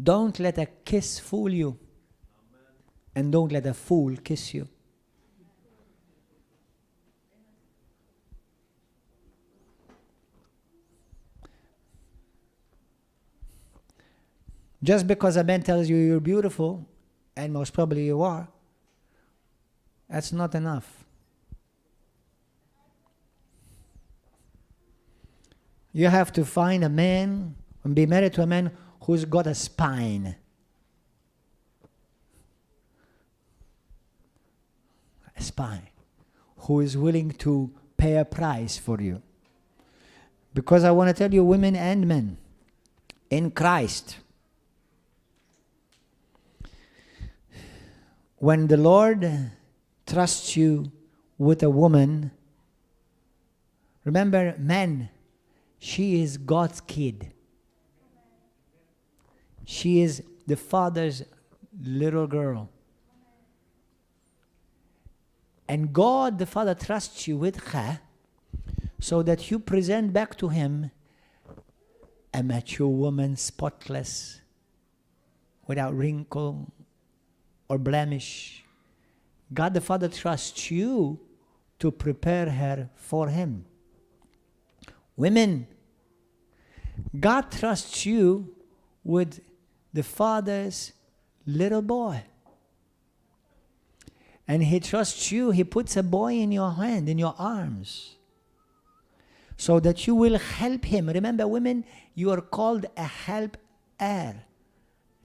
don't let a kiss fool you. And don't let a fool kiss you. Just because a man tells you you're beautiful, and most probably you are, that's not enough. You have to find a man and be married to a man who's got a spine. A spine. Who is willing to pay a price for you. Because I want to tell you, women and men, in Christ, when the Lord trusts you with a woman, remember, men, she is God's kid. She is the Father's little girl. And God, the Father, trusts you with her so that you present back to Him a mature woman, spotless, without wrinkle or blemish. God the Father trusts you to prepare her for Him. Women, God trusts you with the Father's little boy. And He trusts you, He puts a boy in your hand, in your arms, so that you will help him. Remember, women, you are called a helper,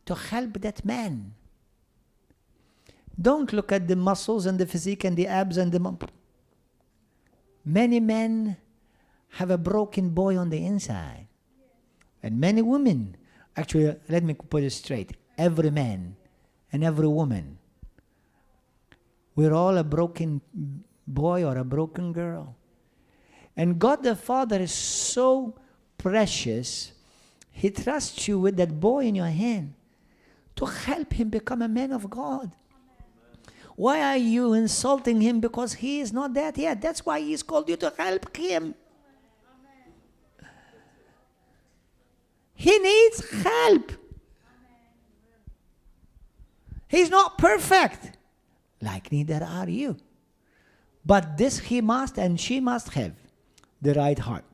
to help that man. Don't look at the muscles and the physique and the abs and the... Many men have a broken boy on the inside. And many women, actually, let me put it straight, every man and every woman, we're all a broken boy or a broken girl. And God the Father is so precious, He trusts you with that boy in your hand to help him become a man of God. Why are you insulting him because he is not that yet? That's why he's called you to help him. He needs help. He's not perfect, like neither are you. But this he must and she must have the right heart.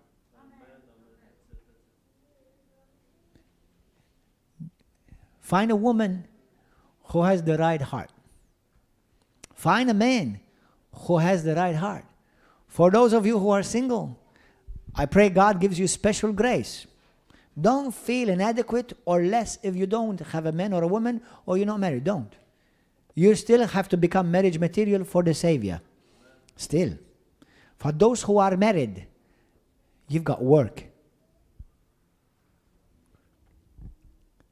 Find a woman who has the right heart. Find a man who has the right heart. For those of you who are single, I pray God gives you special grace. Don't feel inadequate or less if you don't have a man or a woman or you're not married. Don't. You still have to become marriage material for the Savior. Still. For those who are married, you've got work.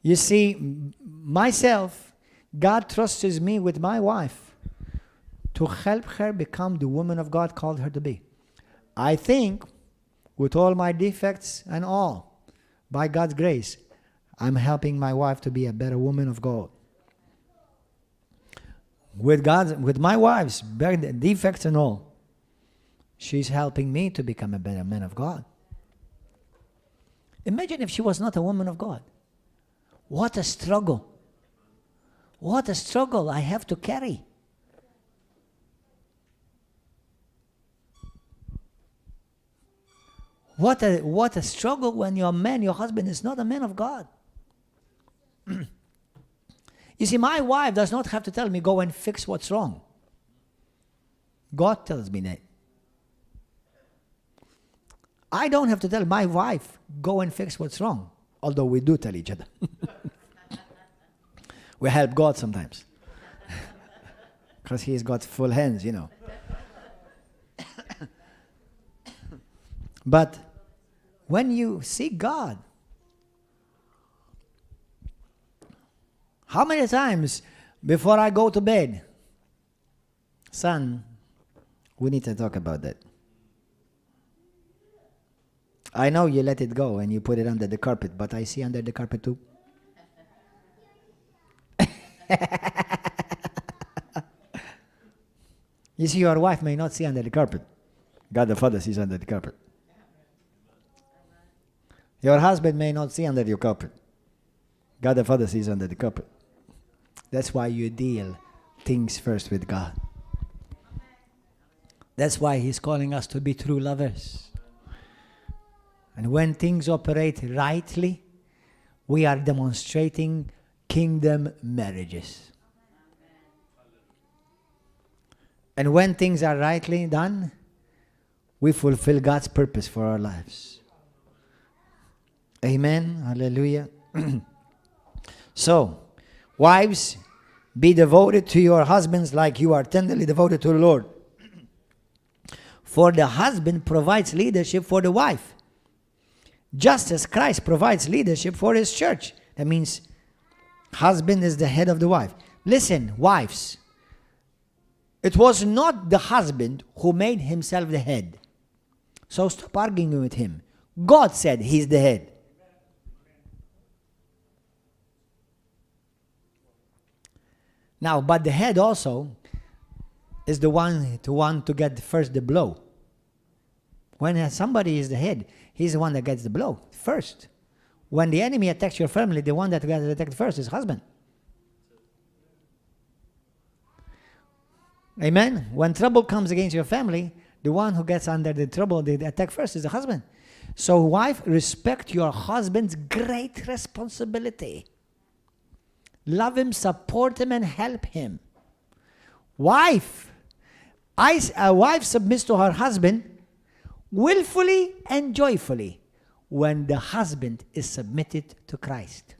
You see, myself, God trusts me with my wife to help her become the woman of God called her to be. I think, with all my defects and all, by God's grace, I'm helping my wife to be a better woman of God. With my wife's defects and all, she's helping me to become a better man of God. Imagine if she was not a woman of God. What a struggle. What a struggle I have to carry. What a struggle when your man, your husband, is not a man of God. You see, my wife does not have to tell me, go and fix what's wrong. God tells me that. I don't have to tell my wife, go and fix what's wrong. Although we do tell each other. We help God sometimes. Because He's got full hands, you know. But when you seek God, how many times before I go to bed, son, we need to talk about that. I know you let it go and you put it under the carpet, but I see under the carpet too. You see, your wife may not see under the carpet. God the Father sees under the carpet. Your husband may not see under your carpet. God the Father sees under the carpet. That's why you deal things first with God. That's why He's calling us to be true lovers. And when things operate rightly, we are demonstrating kingdom marriages. And when things are rightly done, we fulfill God's purpose for our lives. Amen. Hallelujah. So, wives, be devoted to your husbands like you are tenderly devoted to the Lord. For the husband provides leadership for the wife, just as Christ provides leadership for His church. That means husband is the head of the wife. Listen, wives, it was not the husband who made himself the head. So stop arguing with him. God said He's the head. Now, but the head also is the one to get first the blow. When somebody is the head, he's the one that gets the blow first. When the enemy attacks your family, the one that gets attacked first is husband. Amen? When trouble comes against your family, the one who gets under the trouble, the attack first is the husband. So wife, respect your husband's great responsibility. Love him, support him, and help him. Wife, a wife submits to her husband willfully and joyfully when the husband is submitted to Christ.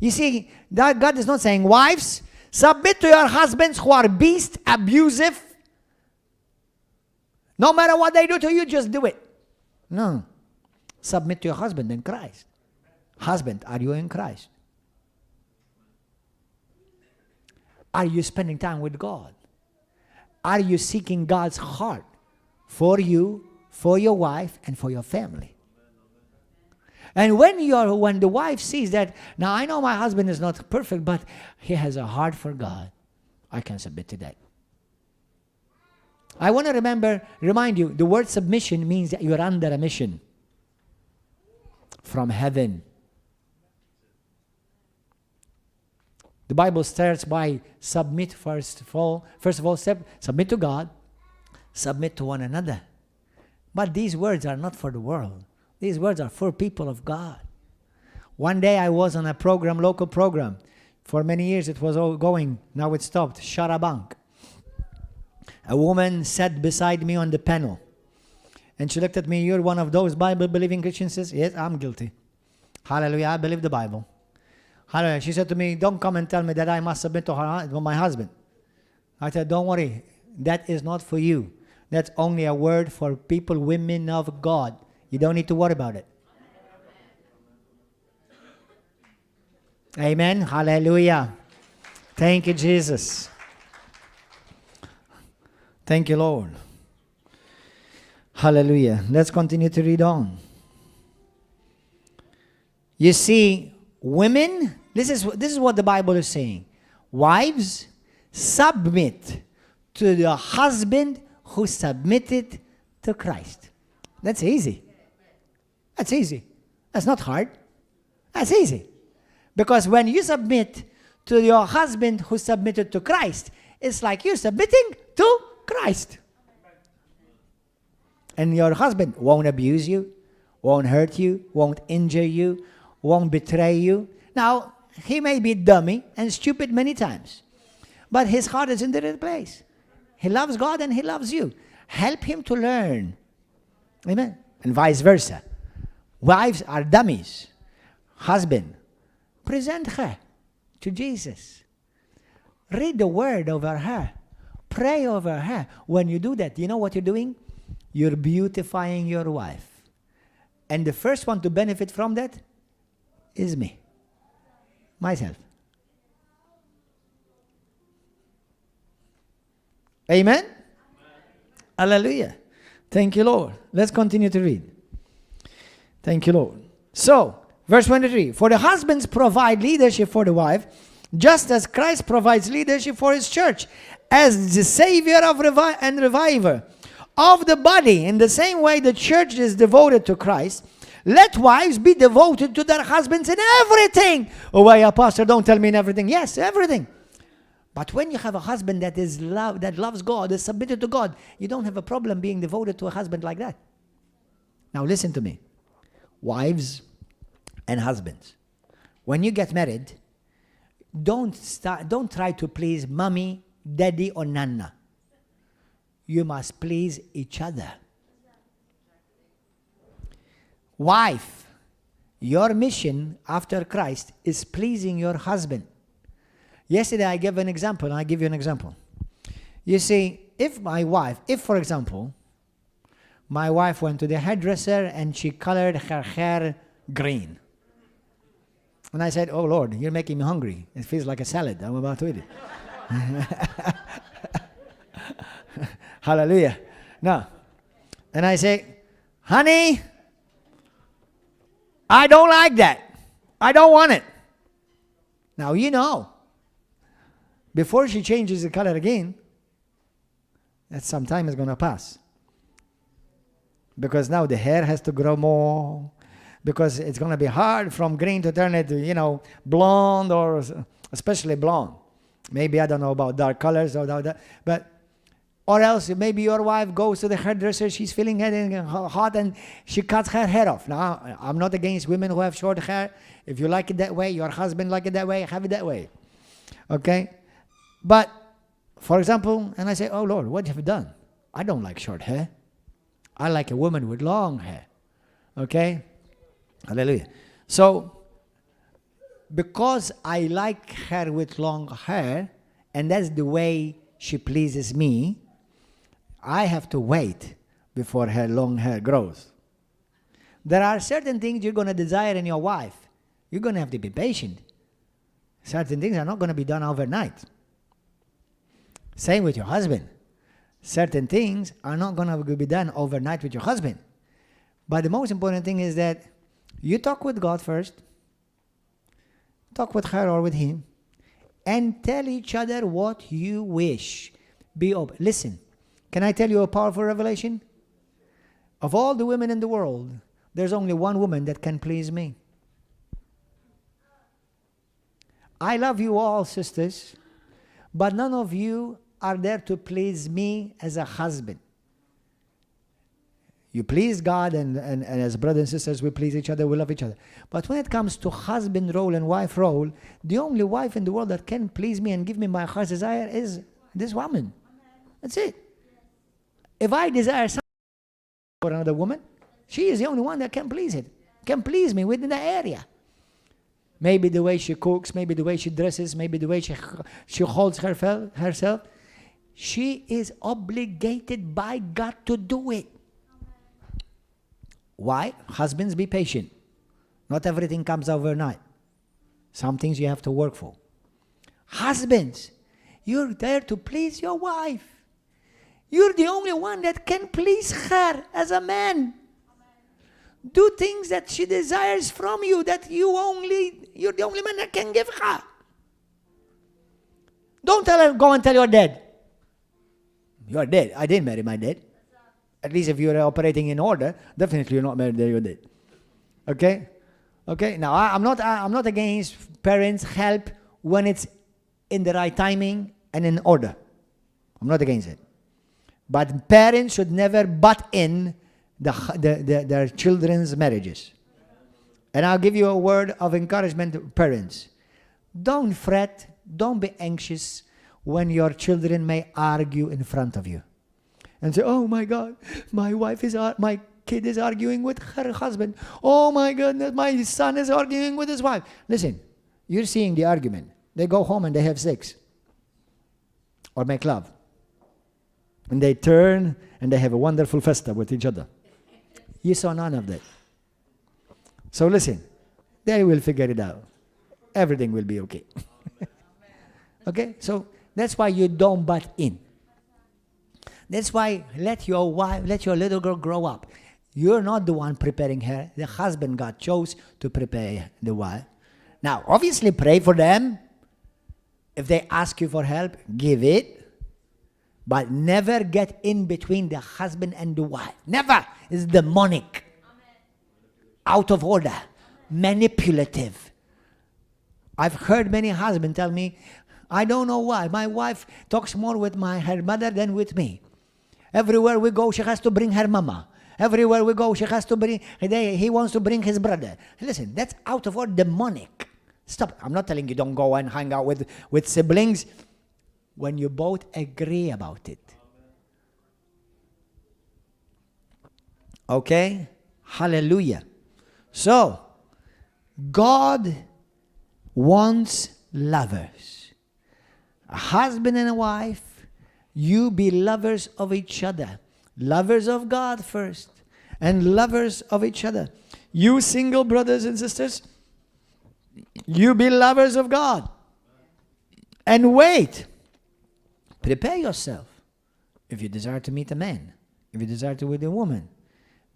You see, that God is not saying, wives, submit to your husbands who are beast, abusive. No matter what they do to you, just do it. No. Submit to your husband in Christ. Husband, are you in Christ? Are you spending time with God? Are you seeking God's heart for you, for your wife, and for your family? And when the wife sees that, now I know my husband is not perfect, but he has a heart for God, I can submit to that. I want to remind you, the word submission means that you're under a mission from heaven. The Bible starts by submit first of all, submit to God, submit to one another. But these words are not for the world. These words are for people of God. One day I was on a program, local program. For many years it was all going. Now it stopped. Sharabank. A woman sat beside me on the panel. And she looked at me, you're one of those Bible-believing Christians? Says, yes, I'm guilty. Hallelujah, I believe the Bible. Hallelujah. She said to me, don't come and tell me that I must submit to my husband. I said, don't worry. That is not for you. That's only a word for people, women of God. You don't need to worry about it. Amen. Hallelujah. Thank you, Jesus. Thank you, Lord. Hallelujah. Let's continue to read on. You see, women, this is what the Bible is saying. Wives, submit to the husband who submitted to Christ. That's easy. That's easy. That's not hard. That's easy. Because when you submit to your husband who submitted to Christ, it's like you're submitting to Christ. And your husband won't abuse you, won't hurt you, won't injure you, won't betray you. Now, he may be dummy and stupid many times, but his heart is in the right place. He loves God and he loves you. Help him to learn. Amen. And vice versa. Wives are dummies. Husband, present her to Jesus. Read the word over her. Pray over her. When you do that, you know what you're doing? You're beautifying your wife. And the first one to benefit from that is me. Myself. Amen? Hallelujah. Thank you, Lord. Let's continue to read. Thank you, Lord. So, verse 23. For the husbands provide leadership for the wife, just as Christ provides leadership for his church, as the savior of and reviver of the body. In the same way the church is devoted to Christ, let wives be devoted to their husbands in everything. Oh, why, Pastor, don't tell me in everything. Yes, everything. But when you have a husband that loves God, is submitted to God, you don't have a problem being devoted to a husband like that. Now listen to me. Wives and husbands, when you get married, don't try to please mommy, daddy, or nana. You must please each other. Wife, your mission after Christ is pleasing your husband. Yesterday I gave an example, and I give you an example. You see, if for example, my wife went to the hairdresser and she colored her hair green. And I said, oh Lord, you're making me hungry. It feels like a salad. I'm about to eat it. Hallelujah. No. And I say, honey, I don't like that. I don't want it. Now you know, before she changes the color again, that some time is going to pass. Because now the hair has to grow more. Because it's going to be hard from green to turn it to, blonde, or especially blonde. Maybe I don't know about dark colors or that, but or else maybe your wife goes to the hairdresser, she's feeling hot and she cuts her hair off. Now, I'm not against women who have short hair. If you like it that way, your husband like it that way, have it that way. Okay? But, for example, and I say, oh Lord, what have you done? I don't like short hair. I like a woman with long hair. Okay? Hallelujah. So, because I like her with long hair, and that's the way she pleases me, I have to wait before her long hair grows. There are certain things you're going to desire in your wife. You're going to have to be patient. Certain things are not going to be done overnight. Same with your husband. Certain things are not going to be done overnight with your husband. But the most important thing is that You talk with God first. Talk with her or with him. And tell each other what you wish. Be open. Listen, can I tell you a powerful revelation? Of all the women in the world, there's only one woman that can please me. I love you all, sisters, but none of you are there to please me as a husband. You please God, and as brothers and sisters, we please each other, we love each other. But when it comes to husband role and wife role, the only wife in the world that can please me and give me my heart's desire is this woman. That's it. If I desire something for another woman, she is the only one that can please it, can please me within the area. Maybe the way she cooks, maybe the way she dresses, maybe the way she holds herself. She is obligated by God to do it. Why? Husbands, be patient. Not everything comes overnight. Some things you have to work for. Husbands, you're there to please your wife. You're the only one that can please her as a man. Do things that she desires from you, that you're the only man that can give her. Don't tell her, go and tell your dad. You're dead. I didn't marry my dad. At least if you're operating in order, definitely you're not married to your dad. Okay? Okay? Now, I'm not against parents' help when it's in the right timing and in order. I'm not against it. But parents should never butt in their children's marriages. And I'll give you a word of encouragement to parents. Don't fret, don't be anxious when your children may argue in front of you. And say, oh my God, my kid is arguing with her husband. Oh my goodness, my son is arguing with his wife. Listen, you're seeing the argument. They go home and they have sex. Or make love. And they turn and they have a wonderful festa with each other. You saw none of that. So listen, they will figure it out. Everything will be okay. Okay? So that's why you don't butt in. That's why let your little girl grow up. You're not the one preparing her. The husband God chose to prepare the wife. Now, obviously pray for them. If they ask you for help, give it. But never get in between the husband and the wife. Never. It's demonic. Amen. Out of order. Manipulative. I've heard many husbands tell me, I don't know why. My wife talks more with her mother than with me. Everywhere we go, she has to bring her mama. Everywhere we go, she has to bring, he wants to bring his brother. Listen, that's out of order, demonic. Stop. I'm not telling you don't go and hang out with siblings when you both agree about it. Okay? Hallelujah. So, God wants lovers. A husband and a wife, you be lovers of each other. Lovers of God first, and lovers of each other. You single brothers and sisters, you be lovers of God. And wait. Prepare yourself. If you desire to meet a man, if you desire to meet a woman,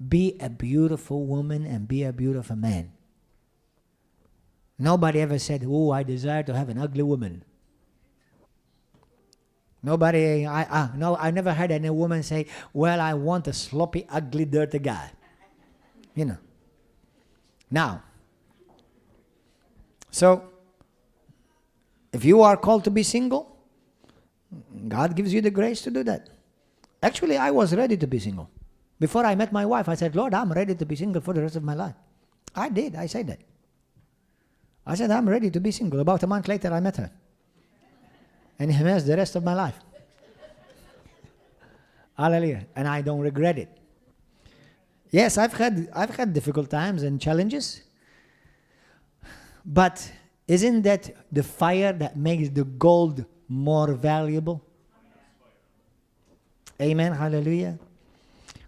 be a beautiful woman and be a beautiful man. Nobody ever said, oh, I desire to have an ugly woman. Nobody, I never heard any woman say, well, I want a sloppy, ugly, dirty guy. You know. Now, so, if you are called to be single, God gives you the grace to do that. Actually, I was ready to be single. Before I met my wife, I said, Lord, I'm ready to be single for the rest of my life. I did. I said that. I said, I'm ready to be single. About a month later, I met her. And he messed the rest of my life. Hallelujah. And I don't regret it. Yes, I've had difficult times and challenges. But isn't that the fire that makes the gold more valuable? Amen. Hallelujah.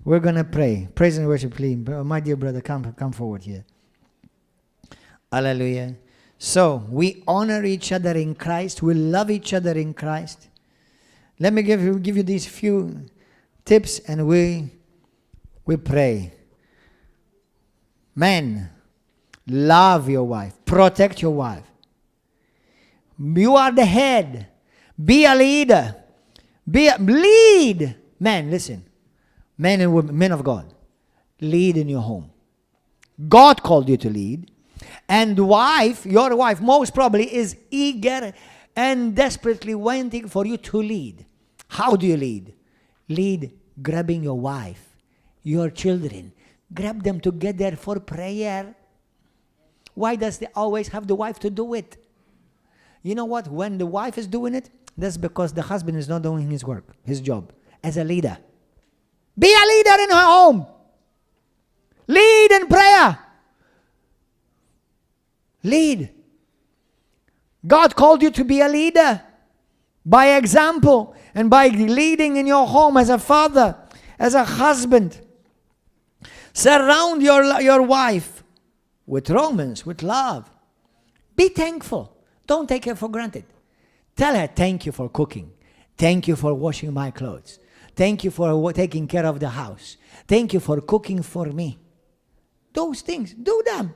We're going to pray. Praise and worship, please. My dear brother, come forward here. Hallelujah. So, we honor each other in Christ. We love each other in Christ. Let me give you these few tips and we pray. Men, Love your wife. Protect your wife. You are the head. Be a leader. Lead. Men, listen. Men and women, men of God. Lead in your home. God called you to lead. And wife, your wife, most probably is eager and desperately waiting for you to lead. How do you lead? Lead grabbing your wife, your children. Grab them together for prayer. Why does they always have the wife to do it? You know what? When the wife is doing it, that's because the husband is not doing his work, his job as a leader. Be a leader in her home. Lead in prayer. Lead. God called you to be a leader by example and by leading in your home as a father, as a husband. Surround your wife with romance, with love. Be thankful. Don't take her for granted. Tell her, thank you for cooking. Thank you for washing my clothes. Thank you for taking care of the house. Thank you for cooking for me. Those things, do them.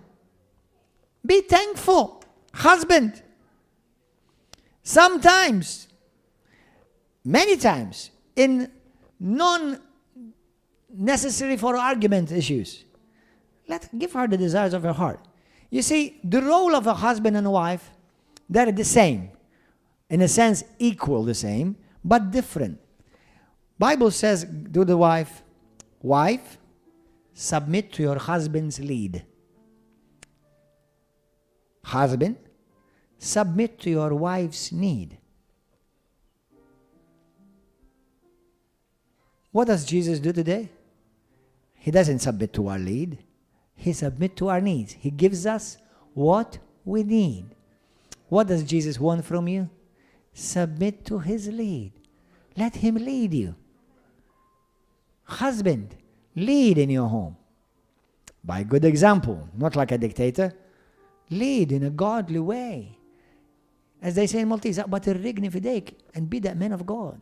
Be thankful. Husband. Sometimes, many times, in non-necessary for argument issues, give her the desires of her heart. You see, the role of a husband and a wife, they're the same. In a sense, equal the same, but different. Bible says to the wife, wife, submit to your husband's lead. Husband, submit to your wife's need. What does Jesus do today? He doesn't submit to our lead. He submits to our needs. He gives us what we need. What does Jesus want from you? Submit to his lead. Let him lead you. Husband, lead in your home. By good example, not like a dictator. Lead in a godly way. As they say in Maltese, but and be that man of God.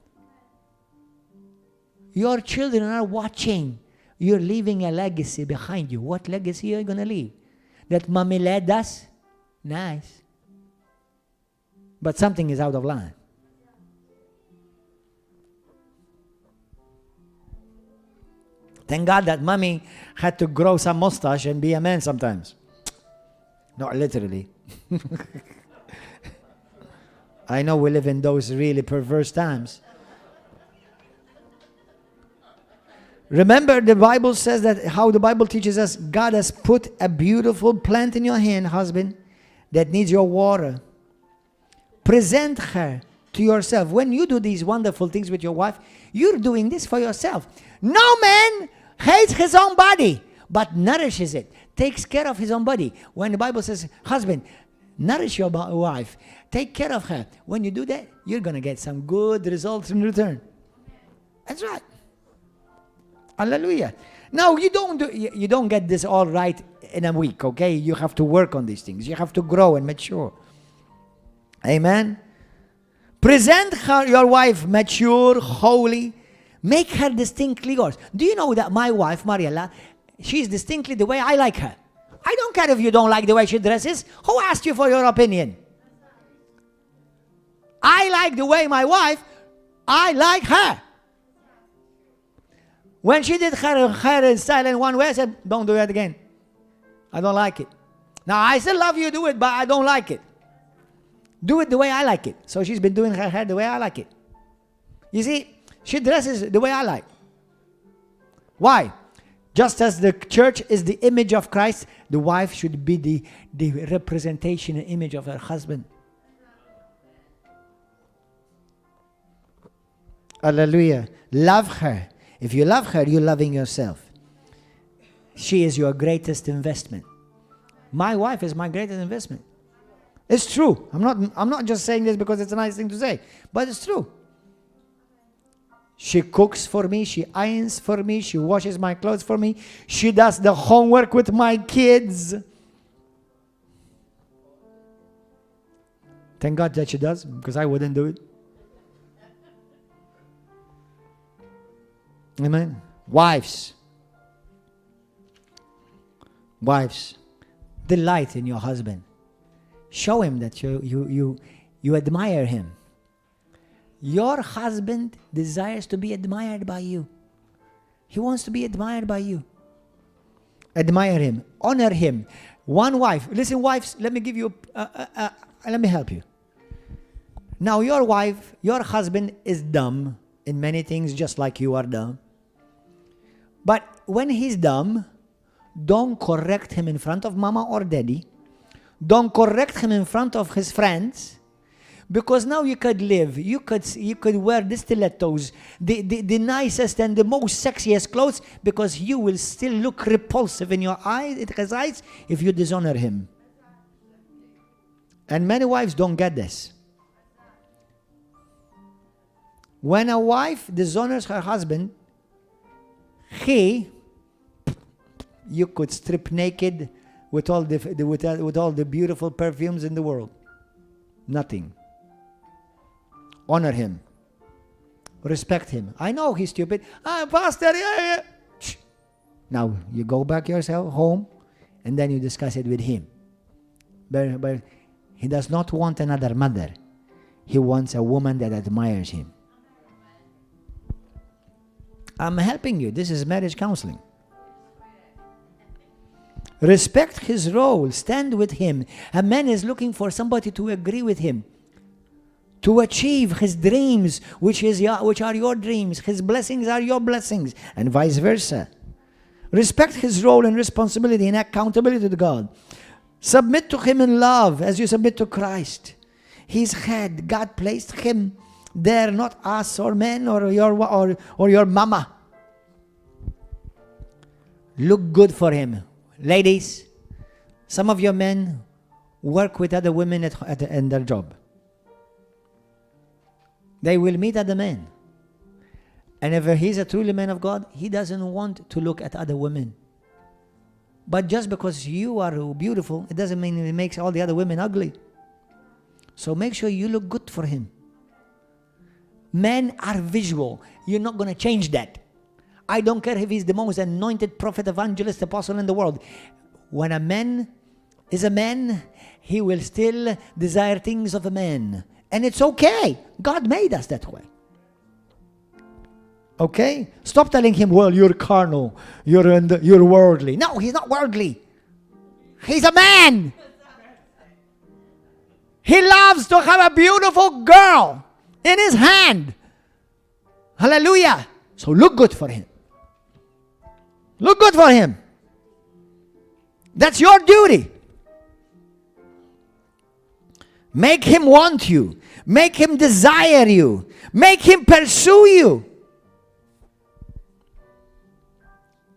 Your children are watching. You're leaving a legacy behind you. What legacy are you going to leave? That mommy led us? Nice. But something is out of line. Thank God that mommy had to grow some mustache and be a man sometimes. Not literally. I know we live in those really perverse times. Remember, the Bible says that how the Bible teaches us, God has put a beautiful plant in your hand, husband, that needs your water. Present her to yourself. When you do these wonderful things with your wife, you're doing this for yourself. No man hates his own body, but nourishes it, takes care of his own body. When the Bible says, husband, nourish your wife, take care of her. When you do that, you're going to get some good results in return. That's right. Hallelujah. Now, you don't get this all right in a week, okay? You have to work on these things. You have to grow and mature. Amen. Present her, your wife, mature, holy. Make her distinctly yours. Do you know that my wife, Mariella, she's distinctly the way I like her? I don't care if you don't like the way she dresses. Who asked you for your opinion? I like the way my wife, I like her. When she did her hair and style in one way, I said, don't do it again. I don't like it. Now, I still love you, do it, but I don't like it. Do it the way I like it. So she's been doing her hair the way I like it. You see, she dresses the way I like. Why? Just as the church is the image of Christ, the wife should be the representation and image of her husband. Hallelujah. Love her. If you love her, you're loving yourself. She is your greatest investment. My wife is my greatest investment. It's true. I'm not just saying this because it's a nice thing to say, but it's true. She cooks for me, she irons for me, she washes my clothes for me, she does the homework with my kids. Thank God that she does, because I wouldn't do it. Amen. Wives, delight in your husband. Show him that you admire him. Your husband desires to be admired by you. He wants to be admired by you. Admire him. Honor him. One wife. Listen, wives, let me give you, let me help you. Now, your wife, your husband is dumb in many things, just like you are dumb. But when he's dumb, don't correct him in front of mama or daddy. Don't correct him in front of his friends. Because now you could live, you could wear the stilettos, the nicest and the most sexiest clothes, because you will still look repulsive in your eyes, in his eyes, if you dishonor him. And many wives don't get this. When a wife dishonors her husband, you could strip naked with all the beautiful perfumes in the world. Nothing. Honor him. Respect him. I know he's stupid. Pastor, yeah. Now, you go back yourself home, and then you discuss it with him. But he does not want another mother. He wants a woman that admires him. I'm helping you. This is marriage counseling. Respect his role. Stand with him. A man is looking for somebody to agree with him, to achieve his dreams, which are your dreams. His blessings are your blessings, and vice versa. Respect his role and responsibility and accountability to God. Submit to him in love as you submit to Christ. He's head. God placed him there, not us or men or your mama. Look good for him. Ladies, some of your men work with other women in their job. They will meet other men. And if he's a truly man of God, he doesn't want to look at other women. But just because you are beautiful, it doesn't mean it makes all the other women ugly. So make sure you look good for him. Men are visual. You're not going to change that. I don't care if he's the most anointed prophet, evangelist, apostle in the world. When a man is a man, he will still desire things of a man. And it's okay. God made us that way. Okay? Stop telling him, well, you're carnal. You're worldly. No, he's not worldly. He's a man. He loves to have a beautiful girl in his hand. Hallelujah. So look good for him. Look good for him. That's your duty. Make him want you. Make him desire you. Make him pursue you.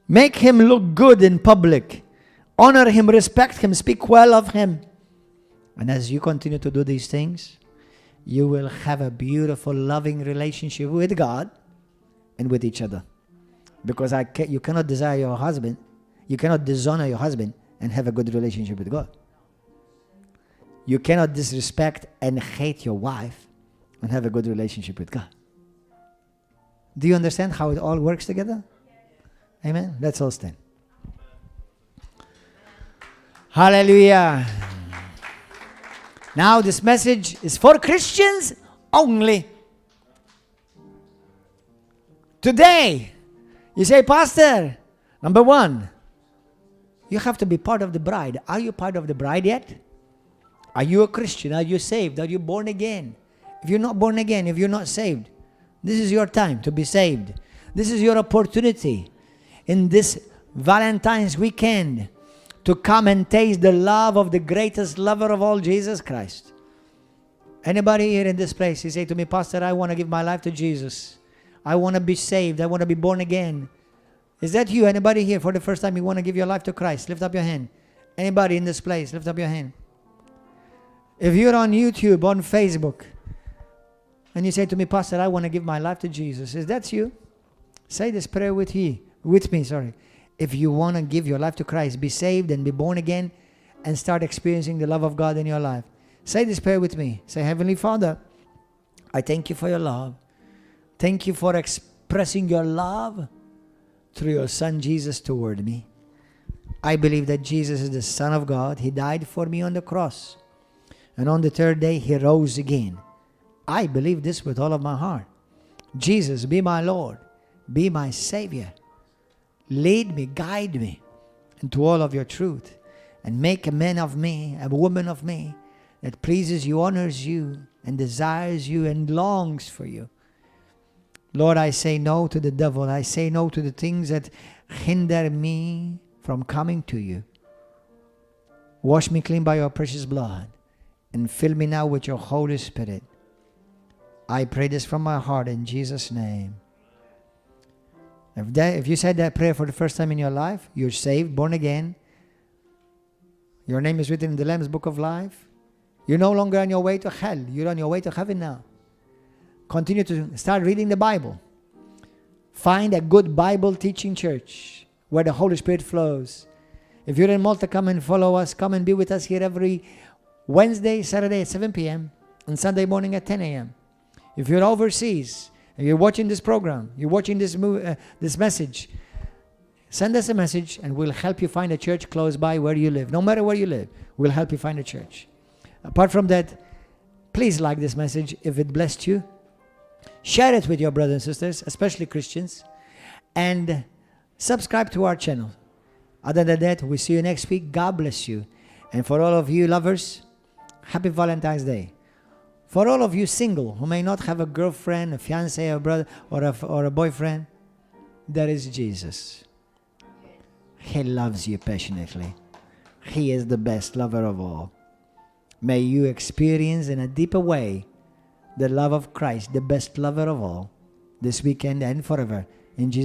Make him look good in public. Honor him, respect him, speak well of him. And as you continue to do these things, you will have a beautiful, loving relationship with God and with each other. Because you cannot desire your husband, you cannot dishonor your husband and have a good relationship with God. You cannot disrespect and hate your wife and have a good relationship with God. Do you understand how it all works together? Amen? Let's all stand. Hallelujah. Now this message is for Christians only. Today, you say, Pastor, number one, you have to be part of the bride. Are you part of the bride yet? Are you a Christian? Are you saved? Are you born again? If you're not born again, if you're not saved, this is your time to be saved. This is your opportunity in this Valentine's weekend to come and taste the love of the greatest lover of all, Jesus Christ. Anybody here in this place, you say to me, Pastor, I want to give my life to Jesus. I want to be saved. I want to be born again. Is that you? Anybody here for the first time you want to give your life to Christ? Lift up your hand. Anybody in this place? Lift up your hand. If you're on YouTube, on Facebook, and you say to me, Pastor, I want to give my life to Jesus. Is that you? Say this prayer with me. If you want to give your life to Christ, be saved and be born again and start experiencing the love of God in your life. Say this prayer with me. Say, Heavenly Father, I thank you for your love. Thank you for expressing your love through your Son Jesus toward me. I believe that Jesus is the Son of God. He died for me on the cross. And on the third day, He rose again. I believe this with all of my heart. Jesus, be my Lord. Be my Savior. Lead me, guide me into all of your truth. And make a man of me, a woman of me, that pleases you, honors you, and desires you, and longs for you. Lord, I say no to the devil. I say no to the things that hinder me from coming to you. Wash me clean by your precious blood, and fill me now with your Holy Spirit. I pray this from my heart in Jesus' name. If you said that prayer for the first time in your life, you're saved, born again. Your name is written in the Lamb's Book of Life. You're no longer on your way to hell. You're on your way to heaven now. Continue to start reading the Bible. Find a good Bible teaching church where the Holy Spirit flows. If you're in Malta, come and follow us. Come and be with us here every Wednesday, Saturday at 7 p.m. and Sunday morning at 10 a.m. If you're overseas and you're watching this program, you're watching this message, send us a message and we'll help you find a church close by where you live. No matter where you live, we'll help you find a church. Apart from that, please like this message if it blessed you. Share it with your brothers and sisters, especially Christians, and subscribe to our channel. Other than that, we'll see you next week. God bless you. And for all of you lovers, happy Valentine's Day. For all of you single who may not have a girlfriend, a fiancé, a brother, or a boyfriend, there is Jesus. He loves you passionately. He is the best lover of all. May you experience in a deeper way the love of Christ, the best lover of all, this weekend and forever. In Jesus'